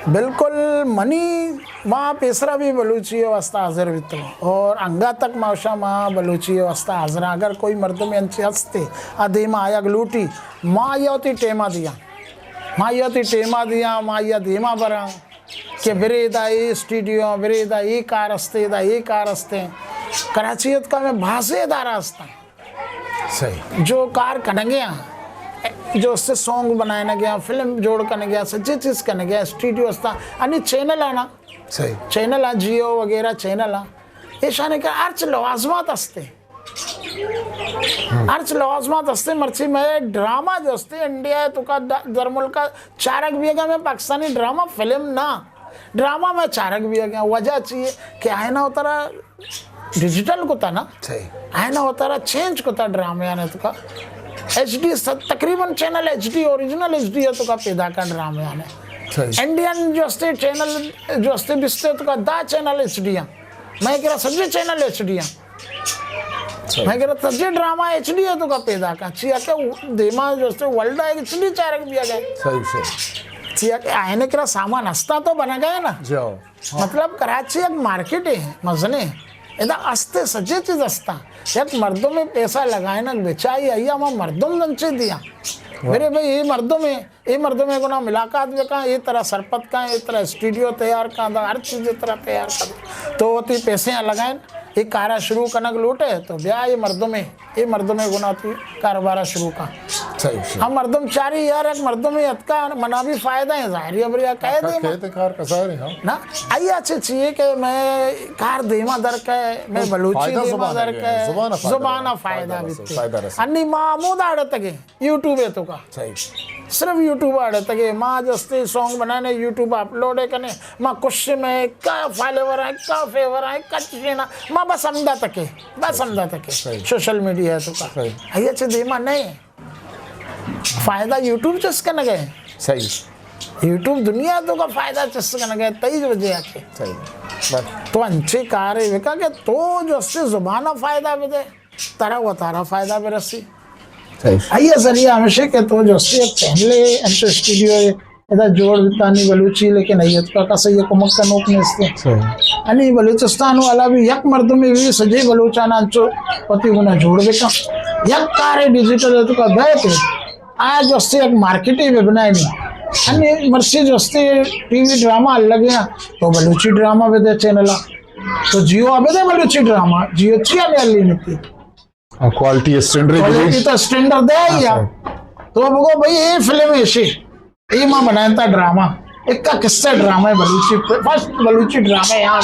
بالکل، منی، ما پیسرا بھی بلوچی ءِ واسطہ حاضر بیتوں اور انگا تک ما شما بلوچی ءِ واسطہ حاضر آں۔ اگر کوئی مردمے انچے ہستے آ دیما آیگ لوٹی، ما آئی ءَ وتی ٹیما دیاں، ما آئی ءَ وتی ٹیما دیاں، ما آئی ءَ دیما براں۔ کہ برے ادا اے اسٹوڈیو، برے ادا اے کار ہستے، ادا اے کار ہستے۔ کراچی اتکا میں بھازے ادارہ ہستاں۔ صحیح۔ جو کار کنگے ہاں، جو اس سے سونگ بنائنگے ہاں، فلم جوڑ کنگے ہاں، سجے چیز کنگے ہاں، اسٹوڈیو ہستاں، انی چینل آنا۔ صحیح۔ چینل آ، جیو وغیرہ چینل آ۔ ایشانے کہ ہرچ لوازمات ہستے۔ ہرچ لوازمات ہستے، مرچی میں ڈرامہ جو ہستے انڈیا ہے تو کا د-، در ملک کا چارگ بیگا میں پاکستانی ڈرامہ فلم نہ، ڈرامہ میں چارگ بیگا۔ وجہ چی ہے کہ آئینہ اترا ڈیجیٹل کتا نا، صحیح۔ آئینہ اترا چینج کتا ڈرامے آنے تو کا ایچ ڈی س-، تقریباً channel H D, original H D ہے تو کا پیدا کا ڈرامے آنے۔ صحیح۔ انڈین جو ہستے چینل جو ہستے بستے تو کا دا چینل ایچ ڈی ہیں۔ میں کرا سجے چینل ایچ ڈی ہیں۔ صحیح۔ میں کرا سجے ڈرامہ ایچ ڈی ہے تو کا پیدا کا۔ چیا کہ دیما جو ہستے ورلڈ ایچ ڈی چارگ بیگا۔ صحیح، صحیح۔ چیا کہ آئینے کرا سامان ہستا تو بنگا نا۔ جی ہاں۔ مطلب کراچی یک مارکیٹ ہے، مزنے۔ ادا ہستے سجے چیز ہستا۔ یک مردمے پیسہ لگائینگ بچائی، آئی ہما مردم دنچے دیا۔ واہ۔ میرے بھائی، اے مردمے، اے مردمے گنا ملاقات بکن، اے ترا سرپد کن، اے ترا اسٹوڈیو تیار کن، دا ہر چیز ترا تیار کن۔ تو وتی پیسے لگائین، اے کارا شروع کنگ لوٹے، تو بیا اے مردمے، اے مردمے گنا تی کاروبارا شروع کن۔ صحیح، صحیح۔ ہم مردم چاری یار، یک مردمے اتکا، منا بھی فائدہ ہے، ظاہری ہے، بریا کہہ دے ما۔ کہتے کار کسا رہے، ہاں۔ نا، آئی اچھے چیئے کہ میں کار دیما در کے، میں بلوچی فائدہ دیما زبان در ہے، کے، زبان فائدہ زبان رہے، فائدہ فائدہ بیتے۔ فائدہ رسے۔ انی ما ہمود آڑتگے، یوٹیوب ہے تو کا۔ صحیح۔ صرف یوٹیوب آڑتگے، ما جستے سونگ بنانے، یوٹیوب اپلوڈ ہے کنے، ما کش میں کا فالوور ہیں، کا فیور ہیں، کا چیزیں نا، ما بس ہمدا تکے، بس ہمدا تکے۔ صحیح۔ سوشل میڈیا ہے تو کا۔ صحیح۔ آئی اچھے دیما نہیں۔ فائدہ یوٹیوب چس کنگے۔ صحیح۔ یوٹیوب دنیا تو کا فائدہ چس کنگے، تئی وجہ ہے کہ۔ صحیح۔ بس۔ تو انچے کارے بکا کہ تو جو سے زبان فائدہ بدے، ترا و تارا فائدہ برسی۔ صحیح۔ آئی ذریعہ ہمیشہ کہ تو جو سے ایک چینل ہے، انچو اسٹوڈیو ہے، ادا جوڑ بیتانی بلوچی، لیکن ایت کا کسے یہ کمک کنوک نیستے۔ صحیح۔ انی بلوچستان والا بھی یک مردمے بھی سجے بلوچانا انچو پتی گنا جوڑ بیتا۔ یک کارے ڈیجیٹل ہے تو کا بیت ہے۔ آ جو استے یک مارکیٹے بھی بنائے نہیں۔ انی مرسی جو استے ٹی وی ڈرامہ الگ ہیں، تو بلوچی ڈرامہ بھی دے چینل آ۔ تو جیو ابھی دے بلوچی ڈرامہ، جیو چی ہمیں الگ نہیں تھی۔ ہاں، کوالٹی اسٹینڈرڈ کوالٹی بھی۔ تو اسٹینڈرڈ دے ہی ہاں، ہے۔ صحیح۔ تو بگو بھائی، یہ فلم ایشی، یہ ماں بنائنتا ڈرامہ، ایک کا قصہ ڈرامہ ہے بلوچی، فرسٹ بلوچی ڈرامہ ہے یہاں۔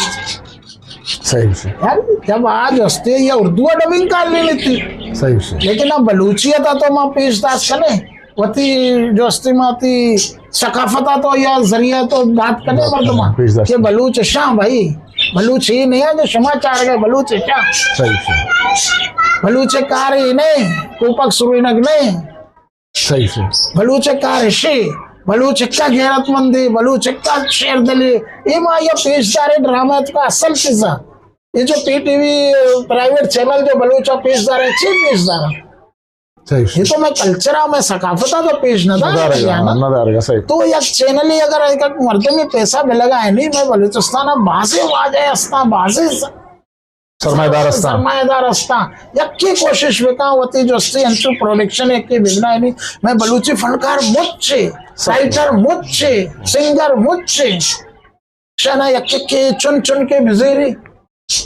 صحیح، صحیح۔ یار، جب آج ہستے یا اردو ڈبنگ کر لے لیتی۔ صحیح، صحیح۔ لیکن اب بلوچیت تو ماں پیش داشت کنے، وتی جو ہستے ماں تی ثقافت تو یا ذریعہ تو بات کنے بات مردم کرنے، پیش داشت کہ کرنے۔ بلوچ شاہ بھائی، بلوچ یہ نہیں ہے جو شما چار گئے بلوچ شاہ۔ صحیح، صحیح۔ بلوچ کار یہ نہیں، کوپک سروینک نہیں۔ صحیح، صحیح۔ بلوچ کار شی، بلوچ کا غیرت مندی، بلوچ کا شیر دلی، یہ ما یہ پیش دارے ڈرامہ تو کا اصل چیزا۔ یہ جو P T V private channel جو بلوچا پیش دارے، چی پیش دارے؟ صحیح، یہ صحیح۔ تو میں کلچر آ، میں ثقافت آ تو پیش نہ دارے نہ دارے گا، نا؟ نہ دارے گا، صحیح۔ تو یک چینل ہی اگر ایک مردم میں پیسہ ملے گا ہے نہیں، میں بلوچستان آ بازی واجہ ہستا، بازی س-، سرمایہ دار استاں۔ سرمایہ دار استاں۔ یکے کوشش بکاں، وتی جستی انچو پروڈکشن یکے ببنائینی۔ مئے بلوچی فنکار مچے، صحیح۔ رائٹر مچے، سنگر مچے۔ شانا یک یکے چن چن کے بزیری،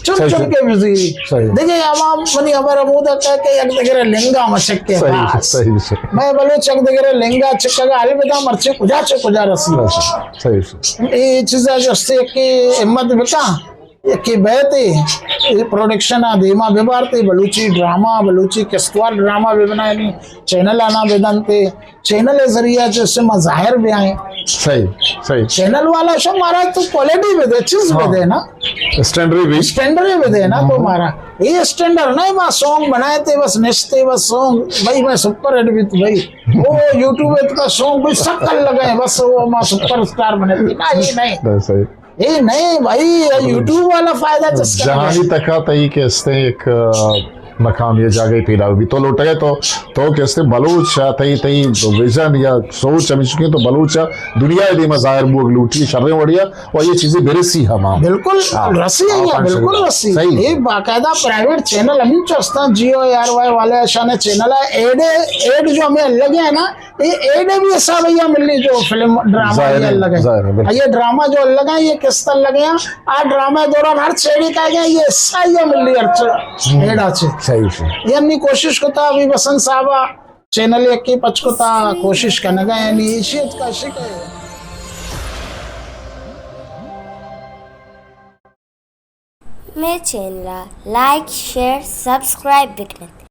چن صحیح، چن صحیح۔ کے بزیری۔ صحیح۔ دیکھیں، عوام منی خبر ہمودا کہ، کہ یک دگرے لنگا مشکے صحیح، بس۔ صحیح، صحیح۔ مئے بلوچ یک دگرے لنگا چکگا حال بدا مرچی کجا چے کجا رسی۔ صحیح، صحیح۔ اے چیزا جستی یکے ہمت بکاں۔ یکے بیتے، اے پروڈکشن آ دیما ببارتے، بلوچی ڈرامہ، بلوچی قسطوار ڈرامہ ببنائینی، چینل آنا بدنتے، چینل ذریعہ چہ سے ما ظاہر بیائیں۔ صحیح، صحیح۔ چینل والا شو مارا تو کوالٹی بدے، چیز ہاں۔ بدے نا۔ اسٹینڈرڈ بھی۔ اسٹینڈرڈ بدے نا تو ہاں۔ مارا۔ اے اسٹینڈرڈ نہیں، ما سانگ بنائے تے بس نشتے بس سانگ، بھائی میں سپر ہٹ بیت بھائی۔ او یوٹیوب ات کا سانگ بھی سکل لگے، بس وہ ما سپر اسٹار بنے تے۔ نا، اے نہیں۔ نہیں، صحیح۔ اے نہیں بھائی، اے یوٹیوب والا فائدہ چسکا ہے۔ جہانی تکا تئی کہ استے ایک، آ، مقام یا جاگہ پیدا بی۔ تو لوٹے تو، تو کہ استے بلوچ آ، تئی، تئی ویژن یا سوچ ہمیش کہ تو بلوچ آ دنیا دیما ظاہر بوگ لوٹی، شریں وڑیا، و یہ چیزیں برسی ہما۔ بالکل ہاں۔ رسی ہے، ہاں، بالکل رسی۔ صحیح۔ اے باقاعدہ پرائیویٹ چینل ہمیں چستاں، جیو ایئر وائی والے شانے چینل ہے، ایڈ، ایڈ جو ہمیں لگے ہیں نا، اے ایڈ بھی حساب ہے، یہ ملی جو فلم ڈرامہ ظاہر یہ ہے، لگے۔ ظاہر ہے، بالکل۔ یہ ڈرامہ جو لگا، یہ قسط لگے ہیں۔ آ ڈرامہ دوران ہر چھیڑی کا گیا، یہ حصہ یہ ملی ہر چ-، ہوں۔ ایڈا چے۔ صحیح، صحیح۔ یعنی کوشش کتا ابھی بسنت صاحبہ چینل یکی پچ کتا، کوشش کنگا، یعنی ایشی ات کا شکر ہے۔ مئے چینل ءَ لائک، شیئر، سبسکرائب بکن ات۔